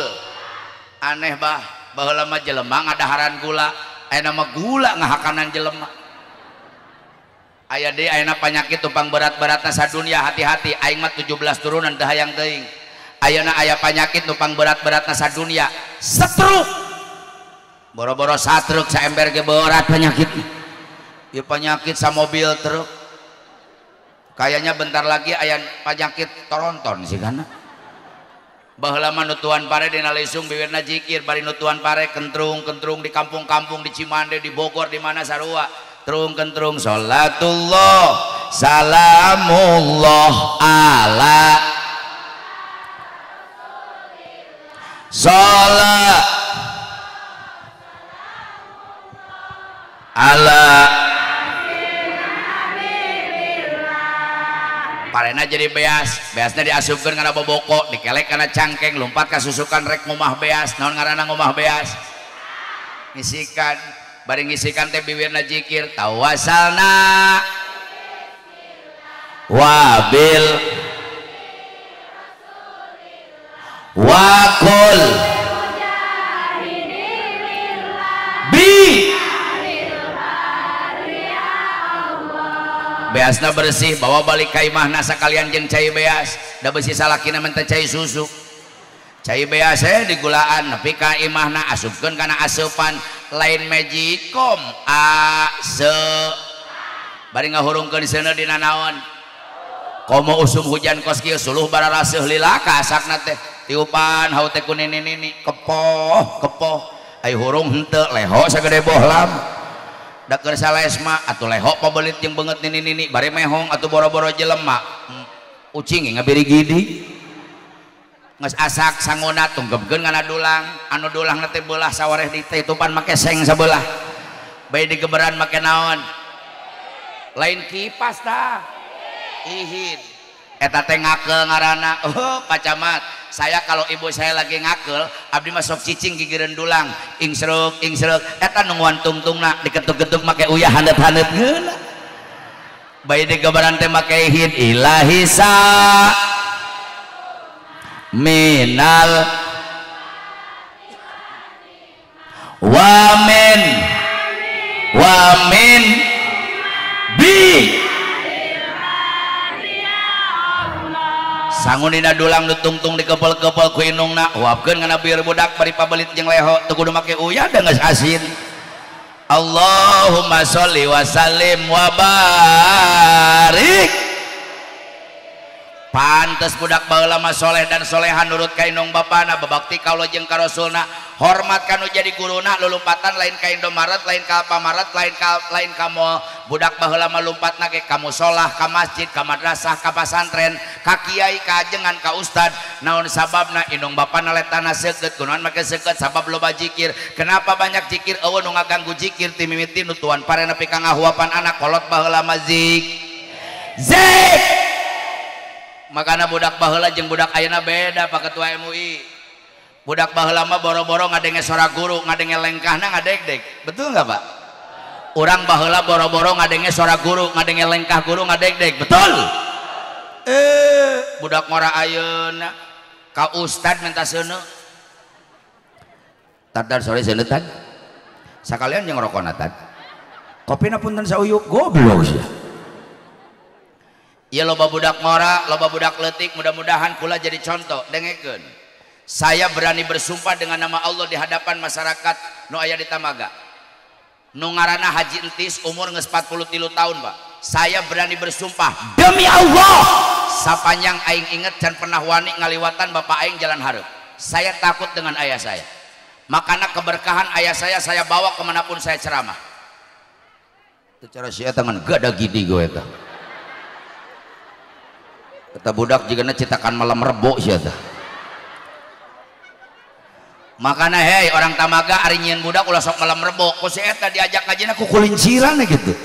Aneh bah, baheula mah jelema ngadaharan gula, ayeuna mah gula ngahakanan jelema. Aya deui ayeuna penyakit tupang berat-beratna sadunya, hati-hati aing mah 17 turunan teu hayang teuing. Ayeuna aya penyakit tupang berat-beratna sadunya, stroke. Boro-boro satruk saember ge berat penyakit. Ieu penyakit samobil truk. Kayaknya bentar lagi aya penyakit toronton sih kana. Baheula mah nutuan pare dina lisung biwirna zikir, bari nutuan pare kentrung-kentrung di kampung-kampung di Cimande, di Bogor, di mana sarua. Trung kentrung salatullah salamullah ala salat ala parena jadi beas, beasna diasupkeun kana boboko, dikelek kana cangkeng, lompat ka susukan rek ngumah beas. Naon ngaranna ngumah beas? Ngisikan. Bari ngisikan teh biwirna zikir tawasalna wabil wakul bi. Beasna bersih, bawa balik ka imahna sakalian jeung cai beas. Da beusi salakina mah teh cai susu. Cai beas we digulaan nepi ka imahna asupkeun kana aseupan lain magicom a se. Bari ngahurungkeun seuneu dina naon? Komo usum hujan kos kieu suluh bararaseuh lila ka asakna teh. Tiupan hau teh ku nini-nini kepoh kepoh. Ai hurung henteu leho sagede bohlam. Da keur salesma atuh leho pabelit jeung beungeut nini-nini bari mehong atuh boro-boro jelema. Ucing ngabirigidi. Geus asak sangona tungkepkeun kana dulang, anu dulangna teh beulah sawareh ditutupan make seng sabelah. Bae digeberan make naon? Lain kipas tah. Ihin. Eta teh ngakeul ngaranna. Oh, Pak Camat, saya kalau ibu saya lagi ngakeul, abdi mah sok cicing gigireun dulang, ingsruk ingsruk. Eta nungguan tungtungna diketuk-ketuk make uyah haneut-haneut geuna. Bae digeberan teh make ihin ilahi sa minal wamin wamin bi. Sangunina dulang nu tungtung dikepel-kepel ku inungna, huapkeun kana bieur budak bari pabelit jeung leho teu kudu make uyah da geus asin. Allahumma sholli wa sallim wa barik. Pantes budak baheula mah soleh dan soleha nurut ka indung bapana, babakti ka Allah jeung ka Rasulna, hormat ka nu jadi guruna, lulumpatan lain ka Indomaret, lain ka Alfamaret, lain ka mall. Budak baheula mah lumpatna ge ka musholah, ka masjid, ka madrasah, ka pasantren, ka kiai, ka ajengan, ka ustad. Naon sababna? Indung bapana letana seukeut. Kunaon make seukeut? Sabab loba zikir. Kenapa banyak zikir? Eueuh nu ngaganggu zikir ti mimiti nu tuan pare nepi ka ngahuapan anak kolot baheula mah zik. Zik. Makana budak baheula jeung budak ayeuna beda Pak Ketua MUI. Budak baheula mah boro-boro ngadenge suara guru, ngadenge lengkahna ngadegdeg. Betul enggak, Pak? Urang baheula boro-boro ngadenge suara guru, ngadenge lengkah guru ngadegdeg. Betul? Budak ngora ayeuna ka ustad minta seuneu. Tad sore seuneu tad. Sakalian jeung rokona tad. Kopina punten sauyuk goblok sia. Ya loba budak ngora, loba budak leutik, mudah-mudahan kula jadi contoh. Dengekeun. Saya berani bersumpah dengan nama Allah di hadapan masyarakat nu aya di Tamaga. Nu ngaranna Haji Entis umur geus 43 tahun, Pak. Saya berani bersumpah demi Allah, sapanjang aing inget can pernah wani ngaliwatan bapak aing jalan hareup. Saya takut dengan ayah saya. Makana keberkahan ayah saya bawa kemanapun saya ceramah. Secara sia tangan gada gini gue eta. Kata budak jigana citakan malam rebo sia tah. Makana hei orang Tamaga ari nyieun budak ulah sok malam rebo. Ku si eta diajak ngajina ku kulinciran gitu.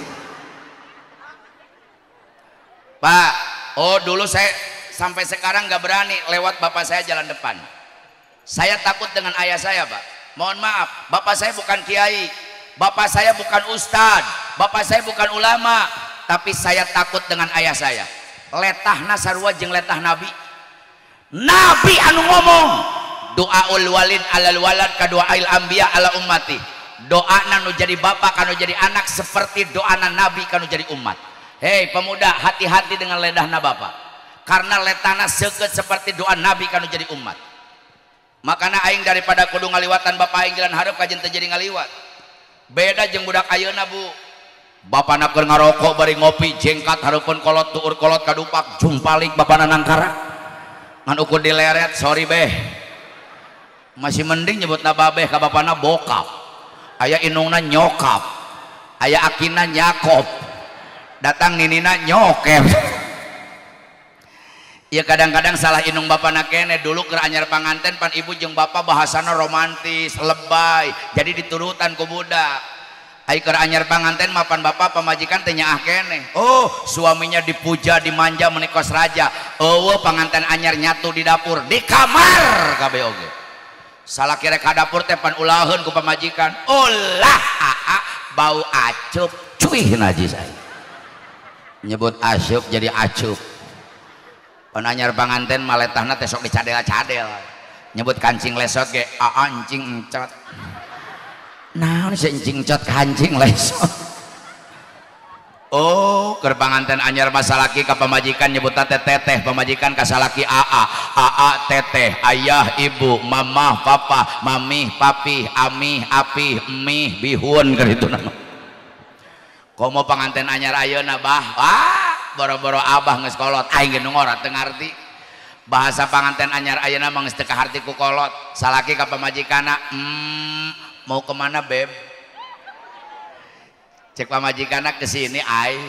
Pak, oh dulu saya sampai sekarang nggak berani lewat bapak saya jalan depan. Saya takut dengan ayah saya, Pak. Mohon maaf, bapak saya bukan kiai, bapak saya bukan ustad, bapak saya bukan ulama, tapi saya takut dengan ayah saya. Letahna sarua jeung letah nabi. Nabi anu ngomong doaul walid alal walad kaduail anbiya ala ummati. Doana nu jadi bapak kanu jadi anak seperti doana nabi kanu jadi umat. Hei pemuda, hati-hati dengan ledahna bapak, karena letahna seukeut seperti doa nabi kanu jadi umat. Makana aing daripada kudu ngaliwatan bapak aing jalan hareup kajen teu jadi ngaliwat. Beda jeung budak ayeuna, Bu. Bapana keur ngarokok bari ngopi jengkat hareupeun kolot tuur kolot kadupak jumpalik bapana nangkara ngan ukur dileret sorry beh. Masih mending nyebutna babeh ka bapana bokap. Aya inungna nyokap, aya akina nyakop, datang ninina nyokep. Ya kadang-kadang salah inung bapana kene. Dulu keur anyar panganten pan ibu jeung bapak bahasana romantis lebay, jadi diturutan ku budak. Ai keur anyar panganten mapan bapak pamajikan teh nyaah keneh. Oh, suaminya dipuja, dimanja meuni kos raja. Eueuh panganten anyar nyatu di dapur, di kamar kabeh oge. Salaki rek ka dapur teh pan ulaheun ku pamajikan. Ulah aa bau acup cuih najis aing. Nyebut asup jadi acup. Pan anyar panganten maletahna teh sok dicadel-cadel. Nyebut kancing lesot ge aa encing encot. Naon si encing encot kancing lesot. Oh, keur panganten anyar mah salaki ka pamajikan nyebutna teh teteh, pamajikan ka salaki aa, aa teteh, ayah, ibu, mamah, papa, mamih, papih, amih, apih, emih, bihun keur itu nama. Komo panganten anyar ayeuna bah, wah, boro-boro abah geus kolot, aing ge nu ngora teu ngarti. Bahasa panganten anyar ayeuna mah geus teu kaharti ku kolot. Salaki ka pamajikanna, mau kemana beb? Cek pamajikanna kesini ai.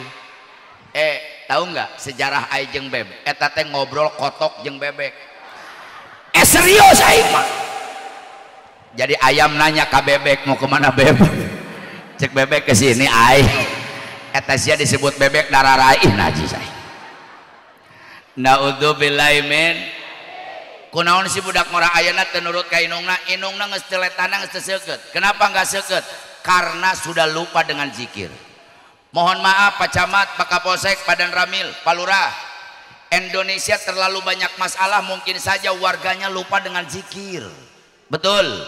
Tahu nggak sejarah ai jeung beb? Eta teh ngobrol kotok jeung bebek. Serius aing mah. Jadi ayam nanya ka bebek, mau kemana beb? Cek bebek kesini ai. Eta sia disebut bebek dararaih najis ai. Naudzubillahi min. Kunaon si budak ngora ayeuna teu nurut ka inungna, inungna geus teu letana geus teu seukeut. Kenapa enggak seukeut? Karena sudah lupa dengan zikir. Mohon maaf Pak Camat, Pak Kapolsek, Pak Danramil, Pak Lurah, Indonesia terlalu banyak masalah, mungkin saja warganya lupa dengan zikir. Betul.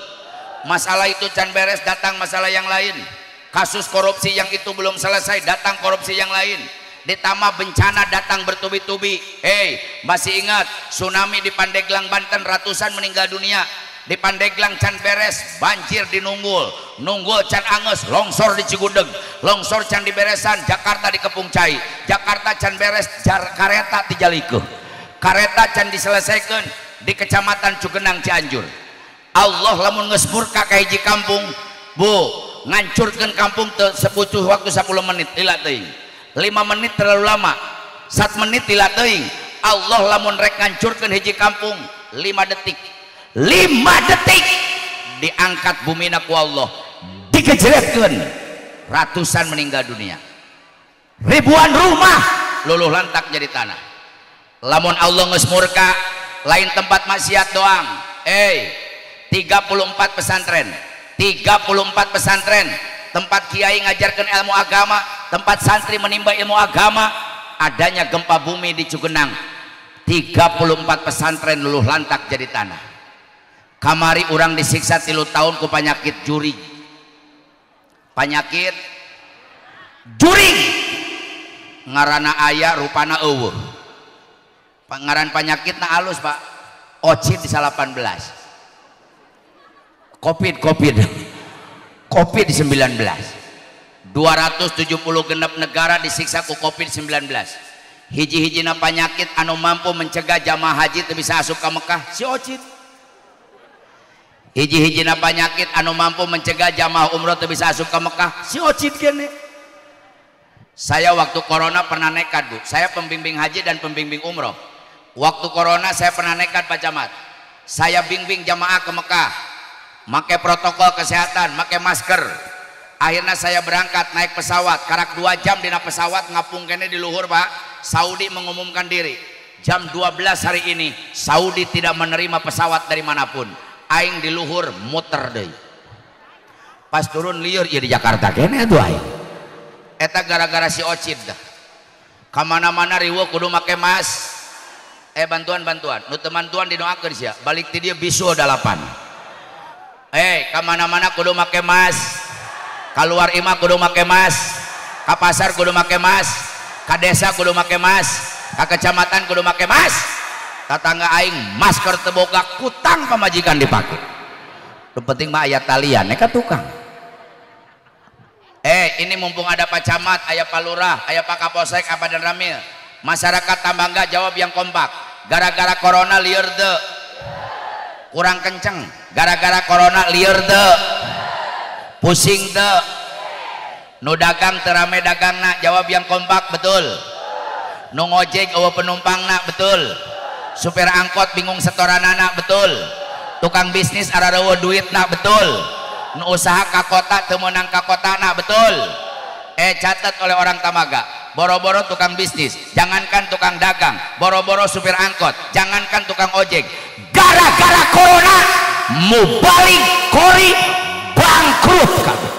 Masalah itu can beres, datang masalah yang lain. Kasus korupsi yang itu belum selesai, datang korupsi yang lain. Ditambah bencana datang bertubi-tubi. Hei, masih ingat tsunami di Pandeglang, Banten, ratusan meninggal dunia. Di Pandeglang can beres, banjir di Nunggul, Nunggul can anges, longsor di Cigudeg, longsor can diberesan, Jakarta dikepung cai, Jakarta can beres, kareta tijalikeun. Kareta can diselesaikan di Kecamatan Cugenang Cianjur. Allah lamun geus murka ka hiji kampung, Bu, ngancurkeun kampung teu sebutuh waktu 10 menit lila teuing. 5 menit terlalu lama. 1 menit lila teuing. Allah lamun rek ngancurkeun hiji kampung 5 detik. 5 detik diangkat bumina ku Allah, dikejeretkeun, ratusan meninggal dunia, ribuan rumah luluh lantak jadi tanah. Lamun Allah geus murka, lain tempat maksiat doang. 34 pesantren, 34 pesantren, tempat kiai ngajarkan ilmu agama, tempat santri menimba ilmu agama, adanya gempa bumi di Cugenang, 34 pesantren luluh lantak jadi tanah. Kamari orang disiksa 3 tahun ku penyakit jurig. Penyakit jurig ngarana aya rupana eueuh. Ngaran penyakitna alus, Pak. Ocid di 18. Covid Covid-19. 270 genep negara disiksa ku Covid-19. Hiji-hijina penyakit anu mampu mencegah jamaah haji teu bisa asup ka Mekah si Ocid. Hiji-hijina penyakit anu mampu mencegah jamaah umroh teu bisa asup ka Mekah si Ocid kene. Saya waktu corona pernah nekat, Bu. Saya pembimbing haji dan pembimbing umroh. Waktu corona saya pernah nekat, Pak Camat. Saya bimbing jamaah ke Mekah, make protokol kesehatan, make masker. Akhirnya saya berangkat naik pesawat, karak 2 jam dina pesawat ngapung kene di luhur, Pak. Saudi mengumumkan diri. Jam 12 hari ini Saudi tidak menerima pesawat dari manapun. Aing di luhur muter deui. Pas turun lieur ieu di Jakarta kene atuh aing. Eta gara-gara si Ocid dah. Kamana-mana riweuh kudu make mas. Bantuan-bantuan, nu teu mantuan didoakeun sia, balik ti dieu bisul 8. Kamana-mana kudu make mas. Kaluar imah kudu make mas. Ka pasar kudu make mas. Ka desa kudu make mas. Ka kecamatan kudu make mas. Tatangga aing masker teu boga, kutang pamajikan dipake. Nu penting mah aya talian ka tukang. Ini mumpung ada Pak Camat, aya Pak Lurah, aya Pak Kapolsek, apa dan Ramil. Masyarakat Tambangga jawab yang kompak. Gara-gara corona lieur teu. Kurang kenceng. Gara-gara corona lieur teu. Pusing teu. Nu dagang teu rame dagangna, jawab yang kompak, betul. Nu ngojek eueuh penumpangna, betul. Supir angkot bingung setoranana, betul. Tukang bisnis arareueuh duitna, betul. Nu usaha ka kota teu meunang ka kotana, betul. Catat oleh orang Tamaga, boro-boro tukang bisnis, jangankan tukang dagang, boro-boro supir angkot, jangankan tukang ojek, gara-gara corona mubalik kori bangkrut kabeh.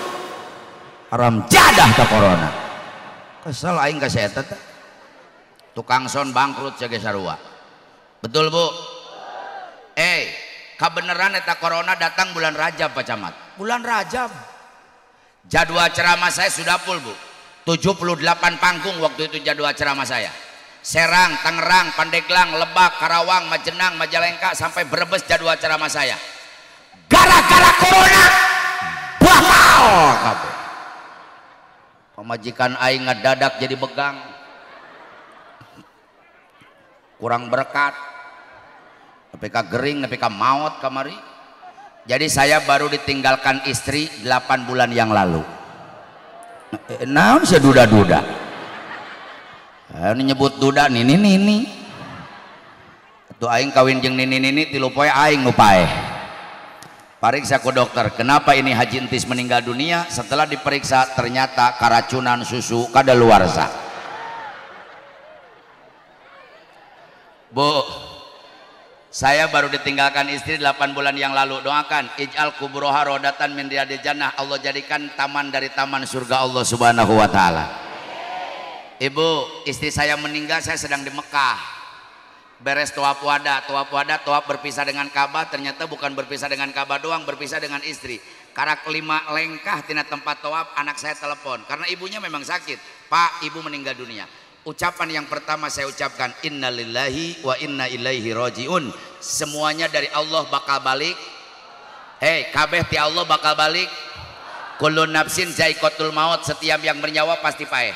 Haram jadah ka corona. Kesel aing ka si eta teh. Tukang son bangkrut sia ge sarua. Betul, Bu? Kabeneran eta corona datang bulan Rajab, Pak Camat. Bulan Rajab. Jadwal ceramah saya sudah full, Bu. 78 panggung waktu itu jadwal ceramah saya. Serang, Tangerang, Pandeglang, Lebak, Karawang, Majenang, Majalengka, sampai Brebes jadwal ceramah saya. Gara-gara corona batal kabeh. Pamajikan aing ngadadak jadi begang. Kurang berkat. Nepi ka gering, nepi ka maot kamari. Jadi saya baru ditinggalkan istri 8 bulan yang lalu. Naon sih duda-duda? Ini nyebut duda nini nini. Tuh aing kawin jeung nini nini 3 poe aing nu paeh. Pariksa ku dokter, kenapa ini Haji Entis meninggal dunia? Setelah diperiksa ternyata keracunan susu kadaluarsa. Bu, saya baru ditinggalkan istri 8 bulan yang lalu. Doakan, ij'al kubroha rodatan min riyadil jannah. Allah jadikan taman dari taman surga Allah Subhanahu wa taala. Ibu, istri saya meninggal, saya sedang di Mekah. Beres tawaf wada, tawaf berpisah dengan Ka'bah, ternyata bukan berpisah dengan Ka'bah doang, berpisah dengan istri. Karak 5 lengkah tina tempat tawaf, anak saya telepon karena ibunya memang sakit. Pak, ibu meninggal dunia. Ucapan yang pertama saya ucapkan, innalillahi wa inna ilaihi rojiun. Semuanya dari Allah bakal balik. Hei, kabeh ti Allah bakal balik. Kullu nafsin zaiqatul maut, setiap yang bernyawa pasti paeh.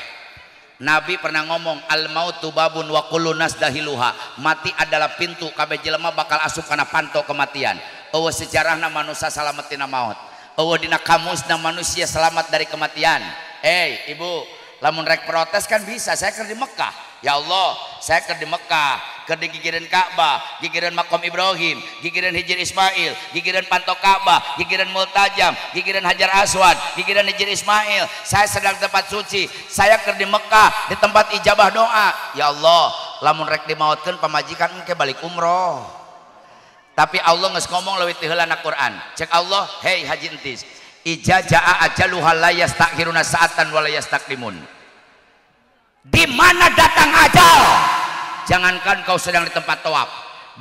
Nabi pernah ngomong al mautu babun wa kullu nas dahiluha, mati adalah pintu, kabeh jelema bakal asup kana panto kematian. Eueuh sejarahna manusia salamet tina maut, eueuh dina kamusna manusia selamat dari kematian. Hey ibu, lamun rek protes kan bisa, saya keur di Mekah. Ya Allah, saya keur di Mekah, keur di gigireun Ka'bah, gigireun Makom Ibrahim, gigireun Hijir Ismail, gigireun Panto Ka'bah, gigireun Multajam, gigireun Hajar Aswad, gigireun Hijir Ismail. Saya sedang di tempat suci, saya keur di Mekah, di tempat ijabah doa. Ya Allah, lamun rek dimautkeun pamajikan engke balik umroh. Tapi Allah geus ngomong leuwih ti heula na Quran. Cek Allah, hey Haji Entis, ija jaa ajaluha la yastakhiruna sa'atan wa la yastaqdimun. Di mana datang ajal, jangankan kau sedang di tempat tawaf,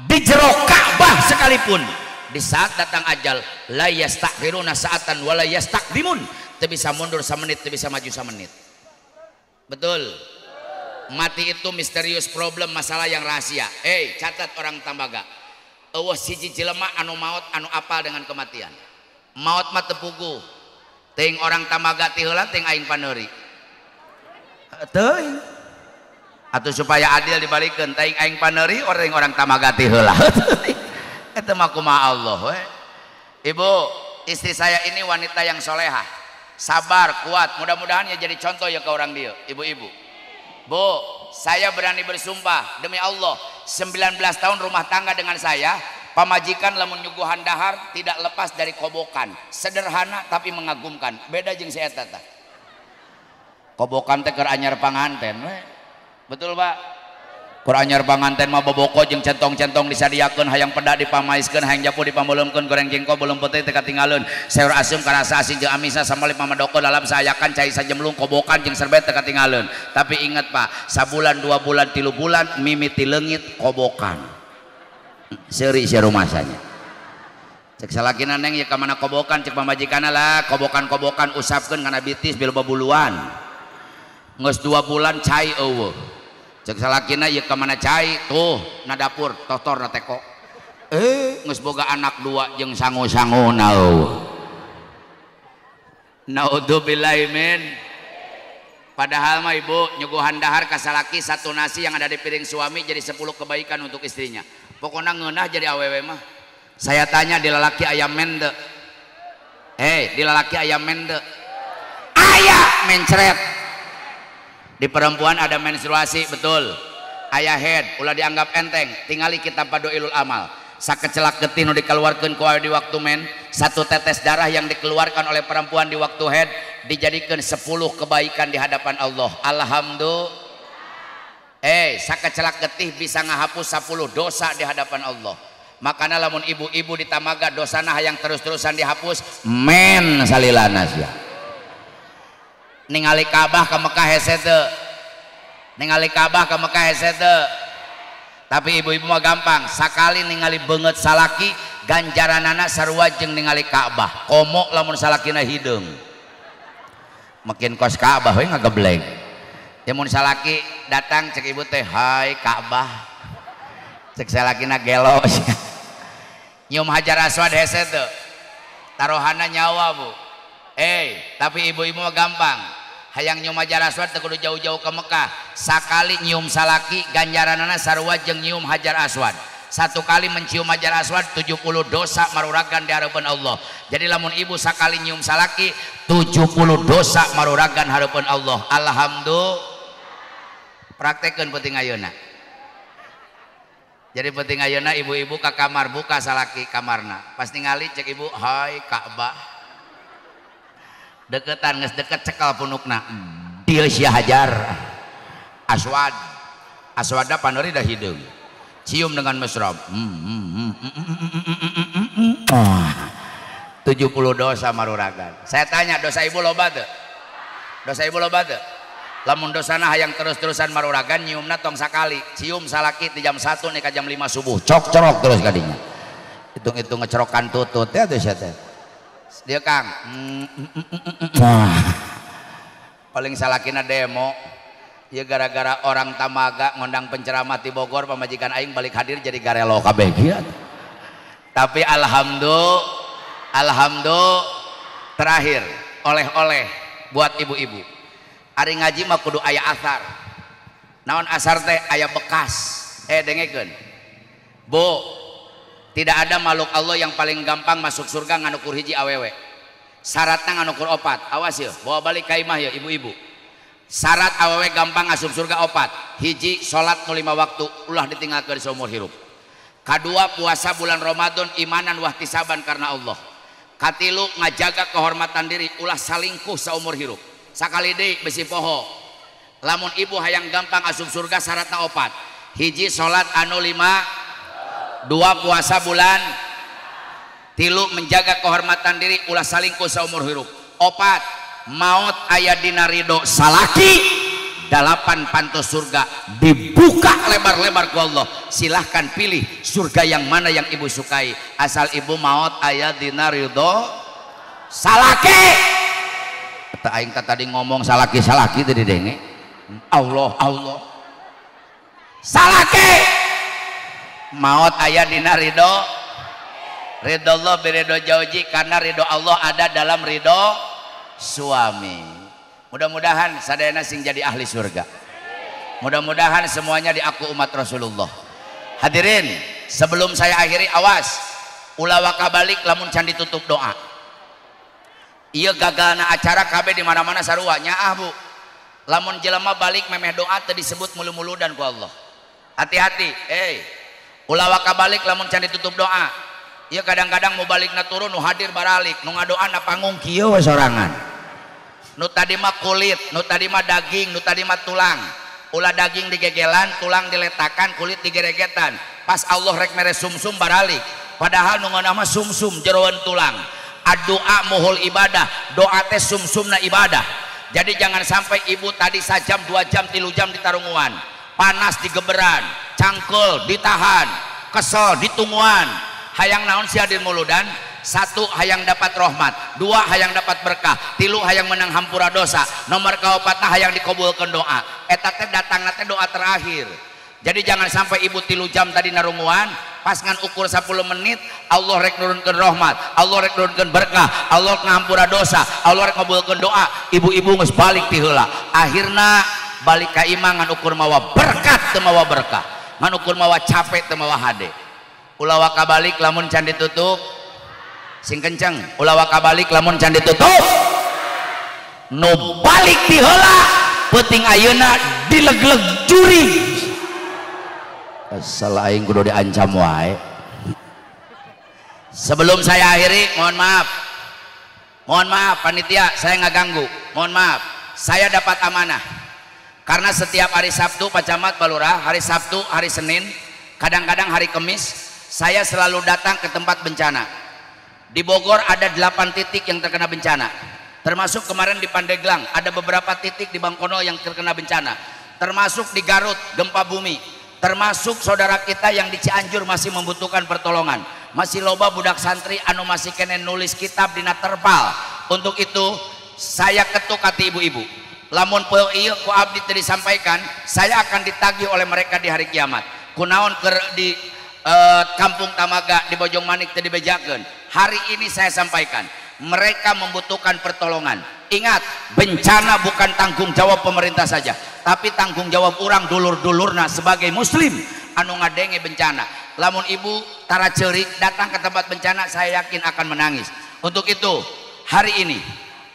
di jero Ka'bah sekalipun, di saat datang ajal la yastakhiruna sa'atan wa la yastaqdimun, teu bisa mundur samenit, teu bisa maju samenit. Betul. Mati itu misterius problem, masalah yang rahasia. Hey, catat orang Tambaga, eueuh siji jelema anu maot anu apal dengan kematian. Maot mah teu puguh. Teuing orang Tambaga ti heula, teuing aing paneuri. Teuing. Atau supaya adil dibalikeun, teuing aing paneuri orang orang Tambaga ti heula. Eta mah kumaha Allah we. Ibu, istri saya ini wanita yang solehah, sabar, kuat. Mudah-mudahan ya jadi contoh ya ke orang dia, ibu-ibu. Bu, saya berani bersumpah demi Allah, 19 tahun rumah tangga dengan saya, pamajikan lamun nyuguhan dahar tidak lepas dari kobokan. Sederhana tapi mengagumkan. Beda jeung si eta tah. Kobokan teh keur anyar panganten we. Betul, Pak? Keur anyar panganten mah boboko jeung centong-centong disadiakeun, hayang peda dipamaiskeun, hayang japu dipameuleumkeun, goreng jengkol beuleum peuting teu katinggalin, sayur asem karasa asin jeung amisna sambal pamadokeun lalap sayakan cai sajemlung kobokan jeung serbet teu katinggalin. Tapi ingat Pak, sabulan 2 bulan 3 bulan mimiti leungit kobokan. Seuri sia rumasanya. Cek salakina neng ya ka mana kobokan, cek pamajikanna lah kobokan-kobokan usapkeun kana bitis bil babuluan. Geus 2 bulan cai eueuh. Cek salakina ieu ka mana cai tuh na dapur totor na teko. Geus boga anak 2 jeung sangu-sanguna eueuh. Naudzubillahi min. Padahal mah ibu nyuguhan dahar ka salaki satu nasi yang ada di piring suami jadi 10 kebaikan untuk istrinya. Pokoknya ngeunah jadi awewe mah. Saya tanya di lalaki ayam mende. Hei, di lalaki ayam mende. Aya mencret. Di perempuan ada menstruasi, betul. Ayah head, ulah dianggap enteng. Tingali kitab Fadhailul Amal. Sakecelak getih nu dikeluarkeun ku di waktu men, satu tetes darah yang dikeluarkan oleh perempuan di waktu head dijadikan 10 kebaikan di hadapan Allah. Alhamdulillah. Sakecelak getih bisa ngahapus 10 dosa di hadapan Allah. Makanya lamun ibu-ibu di Tamaga dosana hayang terus-terusan dihapus, men salilana sia. Ningali Ka'bah ke Mekah hese teu. Ningali Ka'bah ke Mekah hese teu. Tapi ibu-ibu mah gampang, sakali ningali beungeut salaki ganjaranana sarua jeung ningali Ka'bah. Komo lamun salakina hideung. Makin kos Ka'bah we ngagebleng. Ya mun salaki datang cek ibu teh, "Hai Ka'bah." Cek salakina gelo. Nyium Hajar Aswad hese teu. Taruhana nyawa, Bu. Tapi ibu-ibu mah gampang. Hayang nyium Hajar Aswad teu kudu jauh-jauh ke Mekah. Sakali nyium salaki ganjaranana sarua jeung nyium Hajar Aswad. Satu kali mencium Hajar Aswad 70 dosa maruragan di harapan Allah. Jadi lamun ibu sakali nyium salaki 70 dosa maruragan harapan Allah. Alhamdulillah. Praktekkeun penting ayeuna. Jadi penting ayeuna ibu-ibu ka kamar buka salaki kamarna. Pas ningali cek ibu, "Hai Ka'bah." Deketan geus deket cekal punukna. Dieu sia Hajar Aswad. Aswada paneuri dah hideung. Cium dengan mesra. 70 dosa maruragan. Saya tanya, dosa ibu loba teu? Dosa ibu loba teu? Lamun dosana hayang terus-terusan maruragan nyiumna tong sakali. Cium salaki di jam 1 nih ka jam 5 subuh. Cok-corok terus kadinya. Hitung-hitung ngecerokan tutut ya tuh sia teh. Dia Kang. Paling salakina demo. Ya gara-gara orang Tamaga ngundang penceramah di Bogor, pamajikan aing balik hadir jadi garelo kabeh kieu. Tapi alhamdulillah, alhamdulillah, terakhir oleh-oleh buat ibu-ibu. Ari ngaji mah kudu aya asar. Naon asar teh? Aya bekas. Dengekeun. Bu, tidak ada makhluk Allah yang paling gampang masuk surga ngan ukur hiji awewe. Syaratna ngan ukur opat. Awas ya, bawa balik ka imah ya ibu-ibu. Syarat awewe gampang asup surga opat. Hiji, salat nu 5 waktu ulah ditinggalkeun seumur hirup. Kadua, puasa bulan Ramadan imanan wahtisaban karena Allah. Katilu, ngajaga kehormatan diri ulah salingkuh seumur hirup. Sakali deui besi poho. Lamun ibu hayang gampang asup surga syaratna opat. Hiji, salat anu 5, 2 puasa bulan, tilu menjaga kehormatan diri ulah salingkuh seumur hirup. Opat, maut aya dina ridho salaki. 8 panto surga dibuka lebar-lebar ku Allah. Silahkan pilih surga yang mana yang ibu sukai, asal ibu maut aya dina ridho salaki. Kata aing tadi ngomong salaki-salaki tadi denge. Allah Allah salaki maut aya dina ridho ridho Allah biridho jauji, karena ridho Allah ada dalam ridho suami. Mudah-mudahan sadayana sing jadi ahli surga. Mudah-mudahan semuanya diaku umat Rasulullah. Hadirin, sebelum saya akhiri, awas ulah waka balik lamun can ditutup doa. Ieu gagalna acara kabeh di mana-mana sarua nyaah bu. Lamun jelema balik memeh doa teu disebut mulu-muludan ku Allah. Hati-hati, ulah waka balik lamun can ditutup doa. Ieu kadang-kadang mau balikna turun nu hadir baralik, nu ngadoa na panggung kieu we sorangan. Nu tadi mah kulit, nu tadi mah daging, nu tadi mah tulang. Ulah daging digegelan, tulang diletakan, kulit digeregetan. Pas Allah rek mere sumsum baralik. Padahal nu ngeunah mah sumsum jeroan tulang. Doa muhul ibadah, doa teh sumsumna ibadah. Jadi jangan sampai ibu tadi sajam, 2 jam, 3 jam ditarunguan. Panas digeberan, cangkul ditahan, kesel ditungguan. Hayang naon sia di muludan? 1, hayang dapat rahmat, 2, hayang dapat berkah, 3, hayang menang hampura dosa, nomor kaopatna hayang dikabulkeun doa. Eta teh datangna teh doa terakhir. Jadi jangan sampai ibu 3 jam tadi narunguan, pas ngan ukur 10 menit Allah rek nurunkeun rahmat, Allah rek nurunkeun berkah, Allah ngahampura dosa, Allah rek ngabulkeun doa. Ibu-ibu geus balik ti heula. Akhirna balik ka imah ngan ukur mawa berkat teu mawa berkah, ngan ukur mawa capek teu mawa hade. Ulah waka balik lamun can ditutup. Sing kenceng, ulah waka balik lamun can ditutup. Nu balik ti heula peuting ayeuna dileg-leg jurig. Kesel aing kudu diancam wae. Sebelum saya akhiri, mohon maaf. Mohon maaf panitia, saya nggak ganggu. Mohon maaf. Saya dapat amanah. Karena setiap hari Sabtu Pak Camat, Pak Lurah, hari Sabtu, hari Senin, kadang-kadang hari Kamis, saya selalu datang ke tempat bencana. Di Bogor ada 8 titik yang terkena bencana. Termasuk kemarin di Pandeglang ada beberapa titik di Bangkono yang terkena bencana. Termasuk di Garut gempa bumi. Termasuk saudara kita yang di Cianjur masih membutuhkan pertolongan. Masih loba budak santri anu masih kene nulis kitab dina terpal. Untuk itu saya ketuk hati ibu-ibu. Lamun poe ieu ku abdi teu disampaikan, saya akan ditagih oleh mereka di hari kiamat. Kunaon keur di Kampung Tamaga di Bojong Manik teu dibejakeun. Hari ini saya sampaikan, mereka membutuhkan pertolongan. Ingat, bencana bukan tanggung jawab pemerintah saja, tapi tanggung jawab orang dulur-dulurna sebagai muslim anu ngadenge bencana. Lamun ibu tara ceurik datang ke tempat bencana, saya yakin akan menangis. Untuk itu, hari ini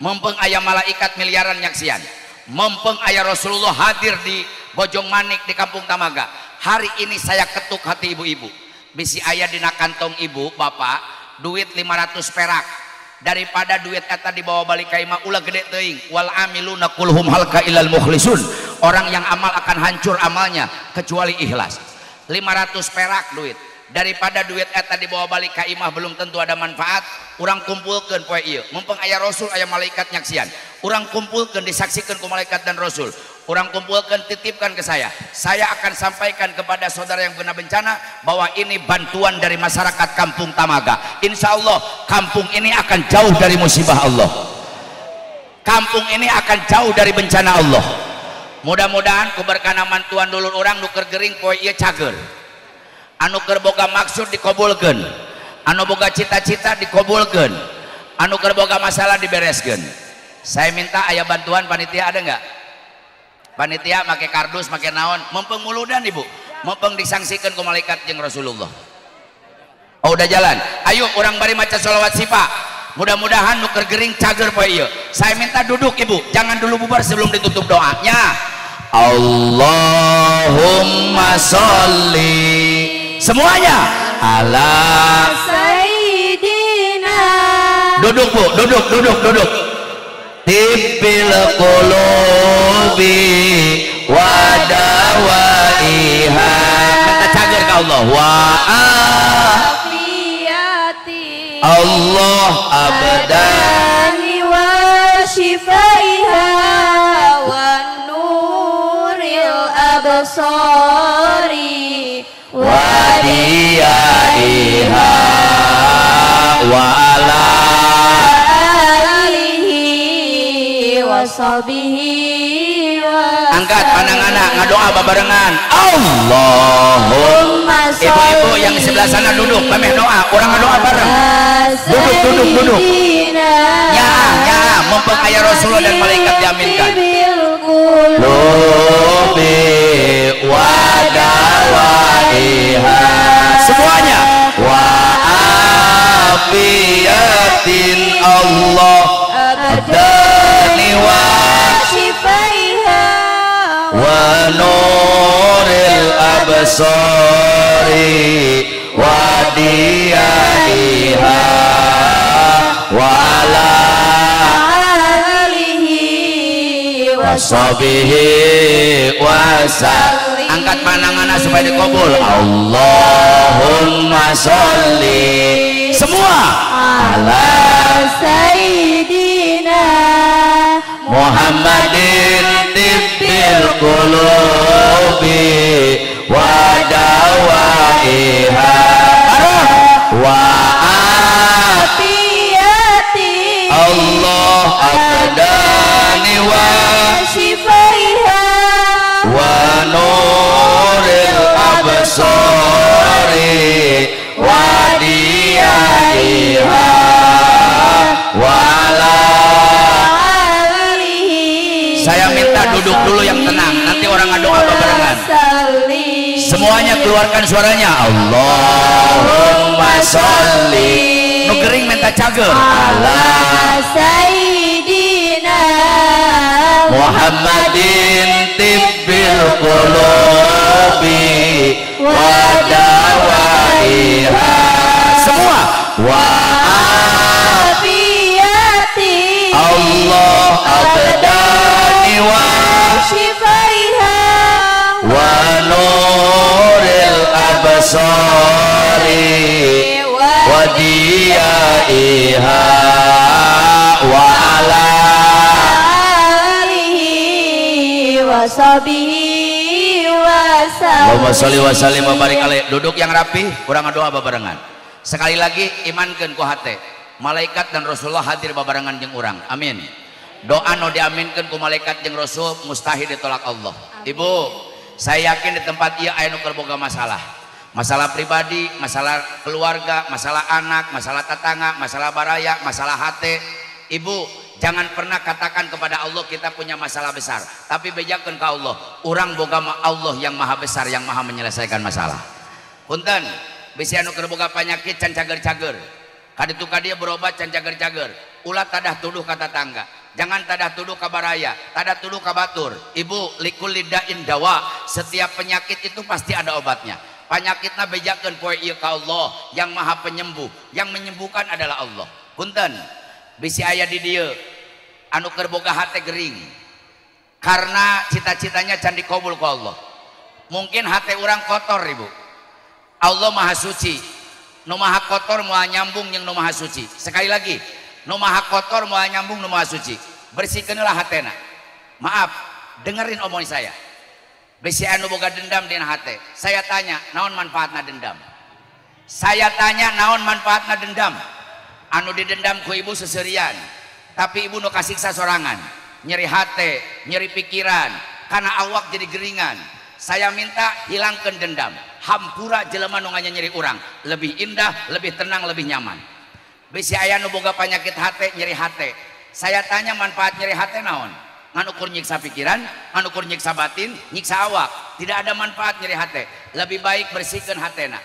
mempeng aya malaikat miliaran nyaksian, mempeng aya Rasulullah hadir di Bojong Manik di Kampung Tamaga. Hari ini saya ketuk hati ibu-ibu. Bisi aya dina kantong ibu, bapak, duit 500 perak. Daripada duit eta dibawa balik ka imah ulah gede teuing. Wal amiluna kulhum halka ilal mukhlisun. Orang yang amal akan hancur amalnya kecuali ikhlas. 500 perak duit. Daripada duit eta dibawa balik ka imah belum tentu ada manfaat, urang kumpulkeun poe ieu. Mumpung aya rasul aya malaikat nyaksian. Urang kumpulkeun disaksikan ku malaikat dan rasul. Urang kumpulkeun titipkan ke saya. Saya akan sampaikan kepada saudara yang kena bencana bahwa ini bantuan dari masyarakat Kampung Tamaga. Insya Allah kampung ini akan jauh dari musibah Allah. Kampung ini akan jauh dari bencana Allah. Mudah-mudahan keberkana mantuan dulur urang nu keur gering poe ieu cager. Anu keur boga maksud dikabulkeun, anu boga cita-cita dikabulkeun, anu keur boga masalah dibereskeun. Saya minta aya bantuan panitia ada nggak? Panitia make kardus, make naon, mempeng muludan ibu, mempeng disangsikan ku malaikat jeung Rasulullah. Oh udah jalan. Ayo urang bari maca sholawat sifa. Mudah-mudahan nu keur gering cager poe ieu. Saya minta duduk ibu, jangan dulu bubar sebelum ditutup doanya. Allahumma sholli semuanya ala sayyidina. Duduk bu, duduk, duduk, duduk. Tibil qulubi wa dawaiha. Minta cager ke Allah. Wa afiyati Allah abdani wa shifaiha wa nuril absari wa diyaiha wa ala alihi wa sahbihi. Angkat pandangan ngadoa babarengan. Allahumma. Ibu-ibu yang di sebelah sana duduk, pameh doa, orang ngadoa bareng. Duduk, duduk, duduk. Ya, ya, mumpung aya Rasulullah dan malaikat diaminkan. Lubi wa dawaiha. Semuanya wa afiyatin Allah abdani wa shifaiha wa nuril absari wa diyaiha wa ala alihi wa sahbihi wa sallim. Angkat pandangan supaya dikabul. Allahumma sholli semua ala sayyidina Muhammadin tibbil qulubi wa dawaiha wa afiyati Allah abdani wa shifaiha wa nuril absari wa diyaiha wa ala. Saya minta duduk dulu yang tenang, nanti orang ngadoa barengan. Semuanya keluarkan suaranya. Allahumma sholli. Nu gering minta cager. Ala sayyidina Muhammadin tibbil qulubi wa dawaiha. Semua wa afiyati Allah abdani wa shifaiha wa nuril absari wa diyaiha wa ala alihi wa sahbihi wa sallim. Allahumma sholli wa sallim wa barik alaih. Duduk yang rapi, kurang doa babarengan. Sekali lagi imankeun ku hate, malaikat dan Rasulullah hadir babarengan jeung urang. Amin. Doa nu diaminkeun ku malaikat jeung Rasul mustahil ditolak Allah. Amin. Ibu, saya yakin di tempat ieu aya nu keur boga masalah. Masalah pribadi, masalah keluarga, masalah anak, masalah tetangga, masalah baraya, masalah hate. Ibu, jangan pernah katakan kepada Allah kita punya masalah besar, tapi bejakeun ka Allah, urang boga Allah yang maha besar, yang maha menyelesaikan masalah. Punten, bisi anu keur boga panyakit can cager-cager. Kaditu ka dieu berobat can cager-cager. Ulah tadah tuduh ka tetangga. Jangan tadah tuduh ka baraya, tadah tuduh ka batur. Ibu, likulli da'in dawa. Setiap penyakit itu pasti ada obatnya. Penyakitna bejakeun poe ieu ka Allah yang maha penyembuh. Yang menyembuhkan adalah Allah. Punten, bisi aya di dieu anu keur boga hate gering. Karena cita-citanya can dikabul ku Allah. Mungkin hate urang kotor, Ibu. Allah maha suci. Nu maha kotor moal nyambung jeung nu maha suci. Sekali lagi, nu maha kotor moal nyambung nu maha suci. Bersihkeunlah hatena. Maaf, dengerin omongan saya. Bisi anu boga dendam dina hate. Saya tanya, naon manfaatna dendam? Saya tanya naon manfaatna dendam? Anu didendam ku ibu seserian, tapi ibu nu kasiksa sorangan, nyeri hate, nyeri pikiran, karena awak jadi geringan. Saya minta hilangkan dendam. Hampura jelema nu nyeri urang, lebih indah, lebih tenang, lebih nyaman. Bisi aya nu boga penyakit hate, nyeri hate. Saya tanya manfaat nyeri hate naon? Ngan ukur nyiksa pikiran, ngan ukur nyiksa batin, nyiksa awak. Tidak ada manfaat nyeri hate. Lebih baik bersihkan hatena.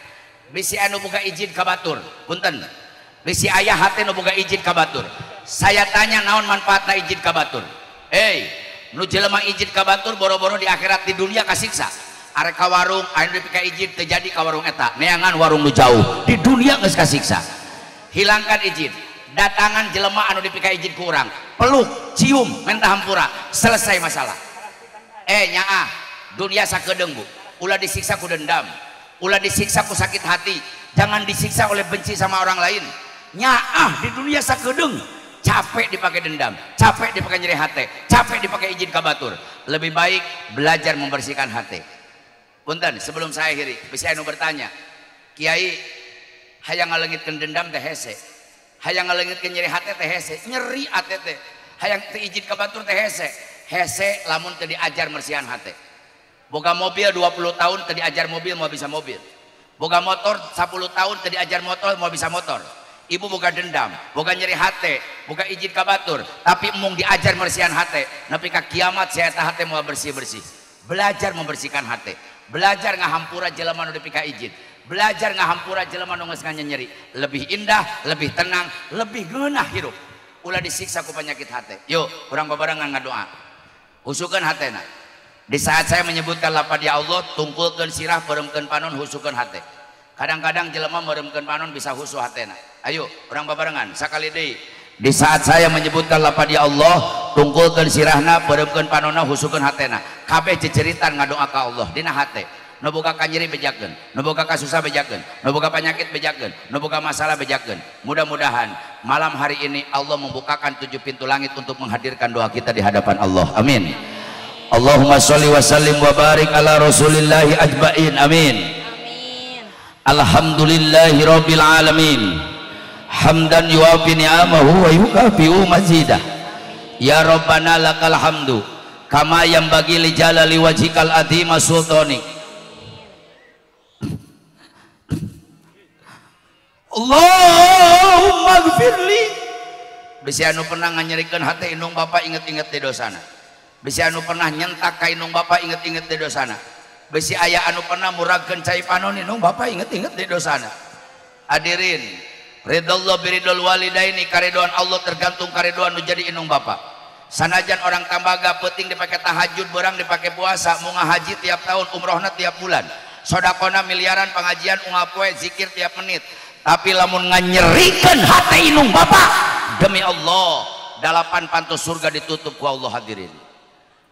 Bisi anu boga izin ka batur, punten. Bisi ayah hate nu boga izin ka batur. Saya tanya naon manfaatna izin ka batur? Nu jelema izin ka batur boro-boro di akhirat di dunia kasiksa. Arek ka warung anu dipika izin teu jadi ka warung eta, neangan warung nu jauh. Di dunia geus kasiksa. Hilangkan izin. Datangan jelema anu dipika izin ku urang, peluk, cium, minta hampura, selesai masalah. Nyaah, dunia sakedeung bu. Ulah disiksa ku dendam, ulah disiksa ku sakit hati, jangan disiksa oleh benci sama orang lain. Nyaah di dunia sakedeung, capek dipakai dendam, capek dipakai nyeri hati, capek dipakai izin ka batur. Lebih baik belajar membersihkan hati. Punten, sebelum saya akhiri, bisa anu bertanya, Kiai hayang ngalengitkeun dendam teh hese, hayang ngalengitkeun nyeri hati teh hese, nyeri hati teh, hayang teu izin ka batur teh hese, hese lamun teu diajar mersihan hati. Boga mobil 20 tahun teu diajar mobil mau bisa mobil. Boga motor 10 tahun teu diajar motor mau bisa motor. Ibu boga dendam, boga nyeri hati, boga izin ka batur, tapi mung diajar mersihan hati, nepi ka kiamat saya eta hate moal bersih-bersih. Belajar membersihkan hati, belajar ngahampura jelema nu dipika izin, belajar ngahampura jelema nu geus nyeri, lebih indah, lebih tenang, lebih geunah hirup. Ulah disiksa ku penyakit hati. Yuk, urang babarengan ngadoa. Husukeun hatena. Di saat saya menyebutkan lapad ya Allah, tungkulkeun sirah, peuremkeun panon, husukeun hate. Kadang-kadang jelema meuremkeun panon bisa husu hatena. Ayo, urang babarengan sakali deui. Di saat saya menyebutkan lapad ya Allah, tungkulkeun sirahna, peuremkeun panonna, husukeun hatena. Kabeh ceceritan ngadoa ka Allah dina hate. Nu boga kanyeri bejakeun, nu boga kasusah bejakeun, nu boga penyakit bejakeun, nu boga masalah bejakeun. Mudah-mudahan malam hari ini Allah membukakan 7 pintu langit untuk menghadirkan doa kita di hadapan Allah. Amin. Allahumma sholli wa sallim wa barik ala rasulillahi ajmain. Amin. Amin. Alhamdulillahi rabbil alamin. Hamdan yuafi ni'amahu wa yukafi'u mazidah. Ya Rabbana lakal hamdu kama yang bagi li jalali wajhikal azim sultani. Allahumma gfirli. Bisi anu pernah nganyerikeun hate indung bapa inget-inget di dosana. Bisi anu pernah nyentak ka indung bapa inget-inget di dosana. Bisi aya anu pernah muragkeun cai panon indung bapa inget-inget di dosana. Hadirin, ridallah biridul walidaini, karidhoan Allah tergantung karidhoan nu jadi indung bapa. Sanajan orang tambaga penting dipakai tahajud, berang dipakai puasa, mau ngahaji tiap tahun, umrohna tiap bulan, sodakona miliaran, pengajian unggal poe, zikir tiap menit. Tapi lamun nganyerikeun hate indung bapa, demi Allah, 8 pantu surga ditutup ku Allah. Hadirin,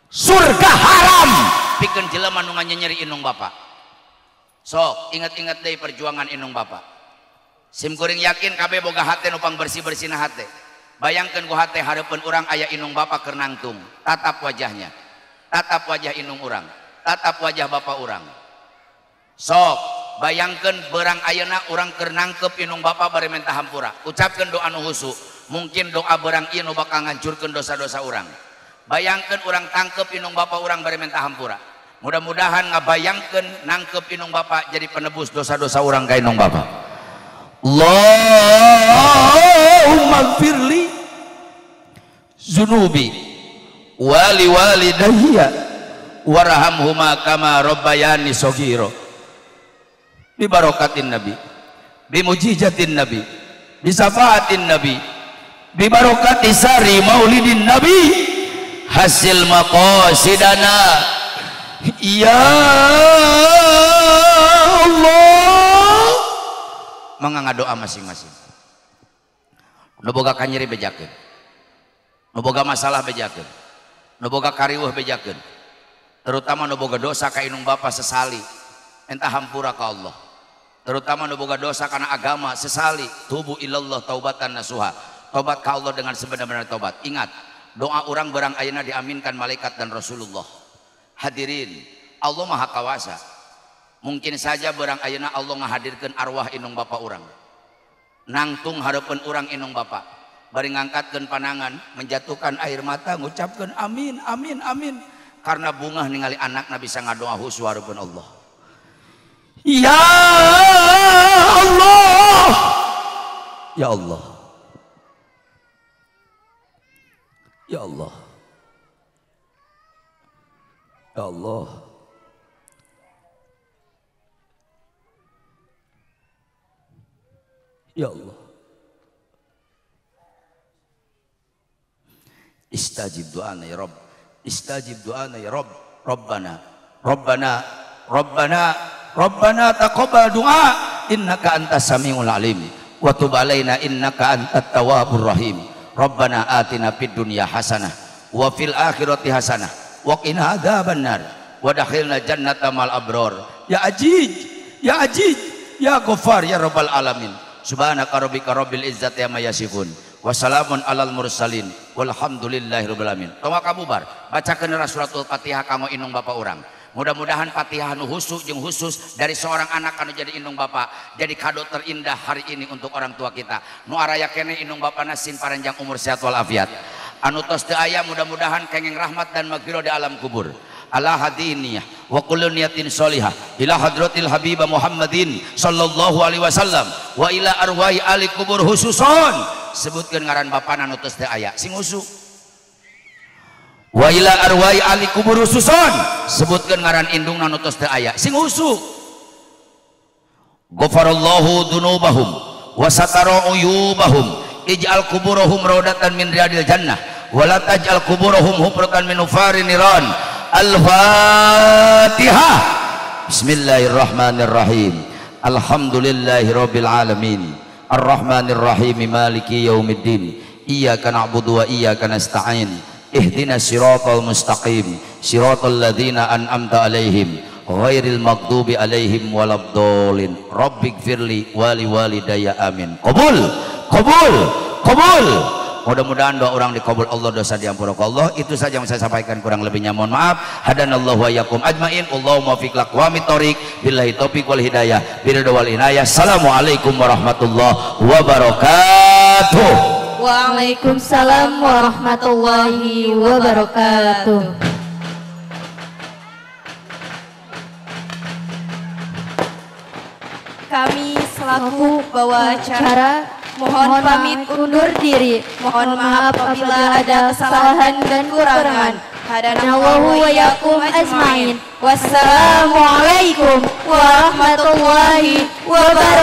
surga haram pikeun jelema nu nganyeri indung bapa. Sok inget-inget deui perjuangan indung bapa. Sim kuring yakin kabeh boga hate nu pangbersih-bersihna hate. Bayangkeun ku hate hareupeun urang aya indung bapa keur nangtung, tatap wajahnya, tatap wajah indung urang, tatap wajah bapa urang. Sok bayangkeun berang ayeuna urang keur nangkep indung bapa bari minta hampura, ucapkeun doa nu husu. Mungkin doa berang ieu nu bakal ngancurkeun dosa-dosa urang. Bayangkeun urang tangkep indung bapa urang bari minta hampura. Mudah-mudahan ngabayangkeun nangkep indung bapa jadi penebus dosa-dosa urang ka indung bapa. Allahumma gfirli zunubi wali walidayya warhamhuma kama rabbayani shaghira. Bi barokatin nabi, bi mujizatin nabi, bi safaatin nabi, bi barokati sari maulidin nabi, hasil maqasidana ya Allah. Mangga ngadoa masing-masing. Nu boga kanyeri bejakeun, nu boga masalah bejakeun, nu boga kariweuh bejakeun, terutama nu boga dosa ka indung bapa sesali, entah hampura ka Allah. Terutama nu boga dosa karena agama sesali, tubu ilallah taubatan nasuha, tobat ka Allah dengan sebenar-benar tobat. Ingat, doa orang berang ayeuna diaminkan malaikat dan Rasulullah. Hadirin, Allah Maha Kawasa. Mungkin saja berang ayeuna Allah ngahadirkeun arwah indung bapa urang, nangtung hareupeun urang indung bapa, bari ngangkatkeun panangan, menjatuhkan air mata, ngucapkeun amin amin amin, karena bungah ningali anakna bisa ngadoa husu hareupeun Allah. Ya Allah, ya Allah, ya Allah. Ya Allah. Ya Allah. Istajib doana ya Rabb. Istajib doana ya Rabb. Rabbana, Rabbana, Rabbana, Rabbana taqabbal du'a innaka antas samiul alim wa tub alaina innaka antat tawwabur rahim. Rabbana atina fid dunya hasanah wa fil akhirati hasanah wa qina adzabannar wa dakhilna jannata mal abror. Ya Aziz, ya Aziz, ya Ghaffar, ya Rabbal alamin. Subhanaka rabbika rabbil izzati amma yasifun. Wassalamun alal mursalin walhamdulillahirabbil alamin. Tong kabubar, bacakeun suratul Fatihah kanggo indung bapa urang. Mudah-mudahan Fatihah nu khusus jeung khusus dari seorang anak anu jadi indung bapa, jadi kado terindah hari ini untuk orang tua kita. Nu araya keneh indung bapana sin paranjang umur sehat walafiat. Anu tos teu aya mudah-mudahan kenging rahmat dan magfirah di alam kubur. Ala hadiniyah wa kullu niyatin sholihah ila hadratil habiba Muhammadin sallallahu alaihi wasallam wa ila arwahi ahli kubur khususon. Sebutkeun ngaran bapana nu tos teu aya sing husu. Wa ila arwahi ahli kubur khususon. Sebutkeun ngaran indungna nu tos teu aya sing husu. Ghafarallahu dzunubahum wa satara uyubahum ij'al kuburahum raudatan min riyadil jannah wa la taj'al kuburahum hufratan min hufarin niran. Al-Fatihah. Bismillahirrahmanirrahim. Alhamdulillahirabbil alamin. Arrahmanirrahim maliki yaumiddin. Iyyaka na'budu wa iyyaka nasta'in. Ihdinas siratal mustaqim. Siratal ladzina an'amta 'alaihim ghairil maghdubi 'alaihim waladdallin. Rabbighfirli wa liwalidayya amin. Qabul, qabul, qabul. Mudah-mudahan doa orang dikabul Allah, dosa diampuni Allah. Itu saja yang saya sampaikan, kurang lebihnya mohon maaf. Hadanallahu wa iyyakum ajmain. Allahumma fiq laqwamit thoriq. Billahi taufiq wal hidayah. Biridha wal inayah. Assalamualaikum warahmatullahi wabarakatuh. Waalaikumsalam warahmatullahi wabarakatuh. Kami selaku pembawa acara mohon pamit undur diri. Mohon maaf apabila ada kesalahan dan kekurangan. Hadanallahu wa iyyakum ajmain. Wassalamualaikum warahmatullahi wabarakatuh.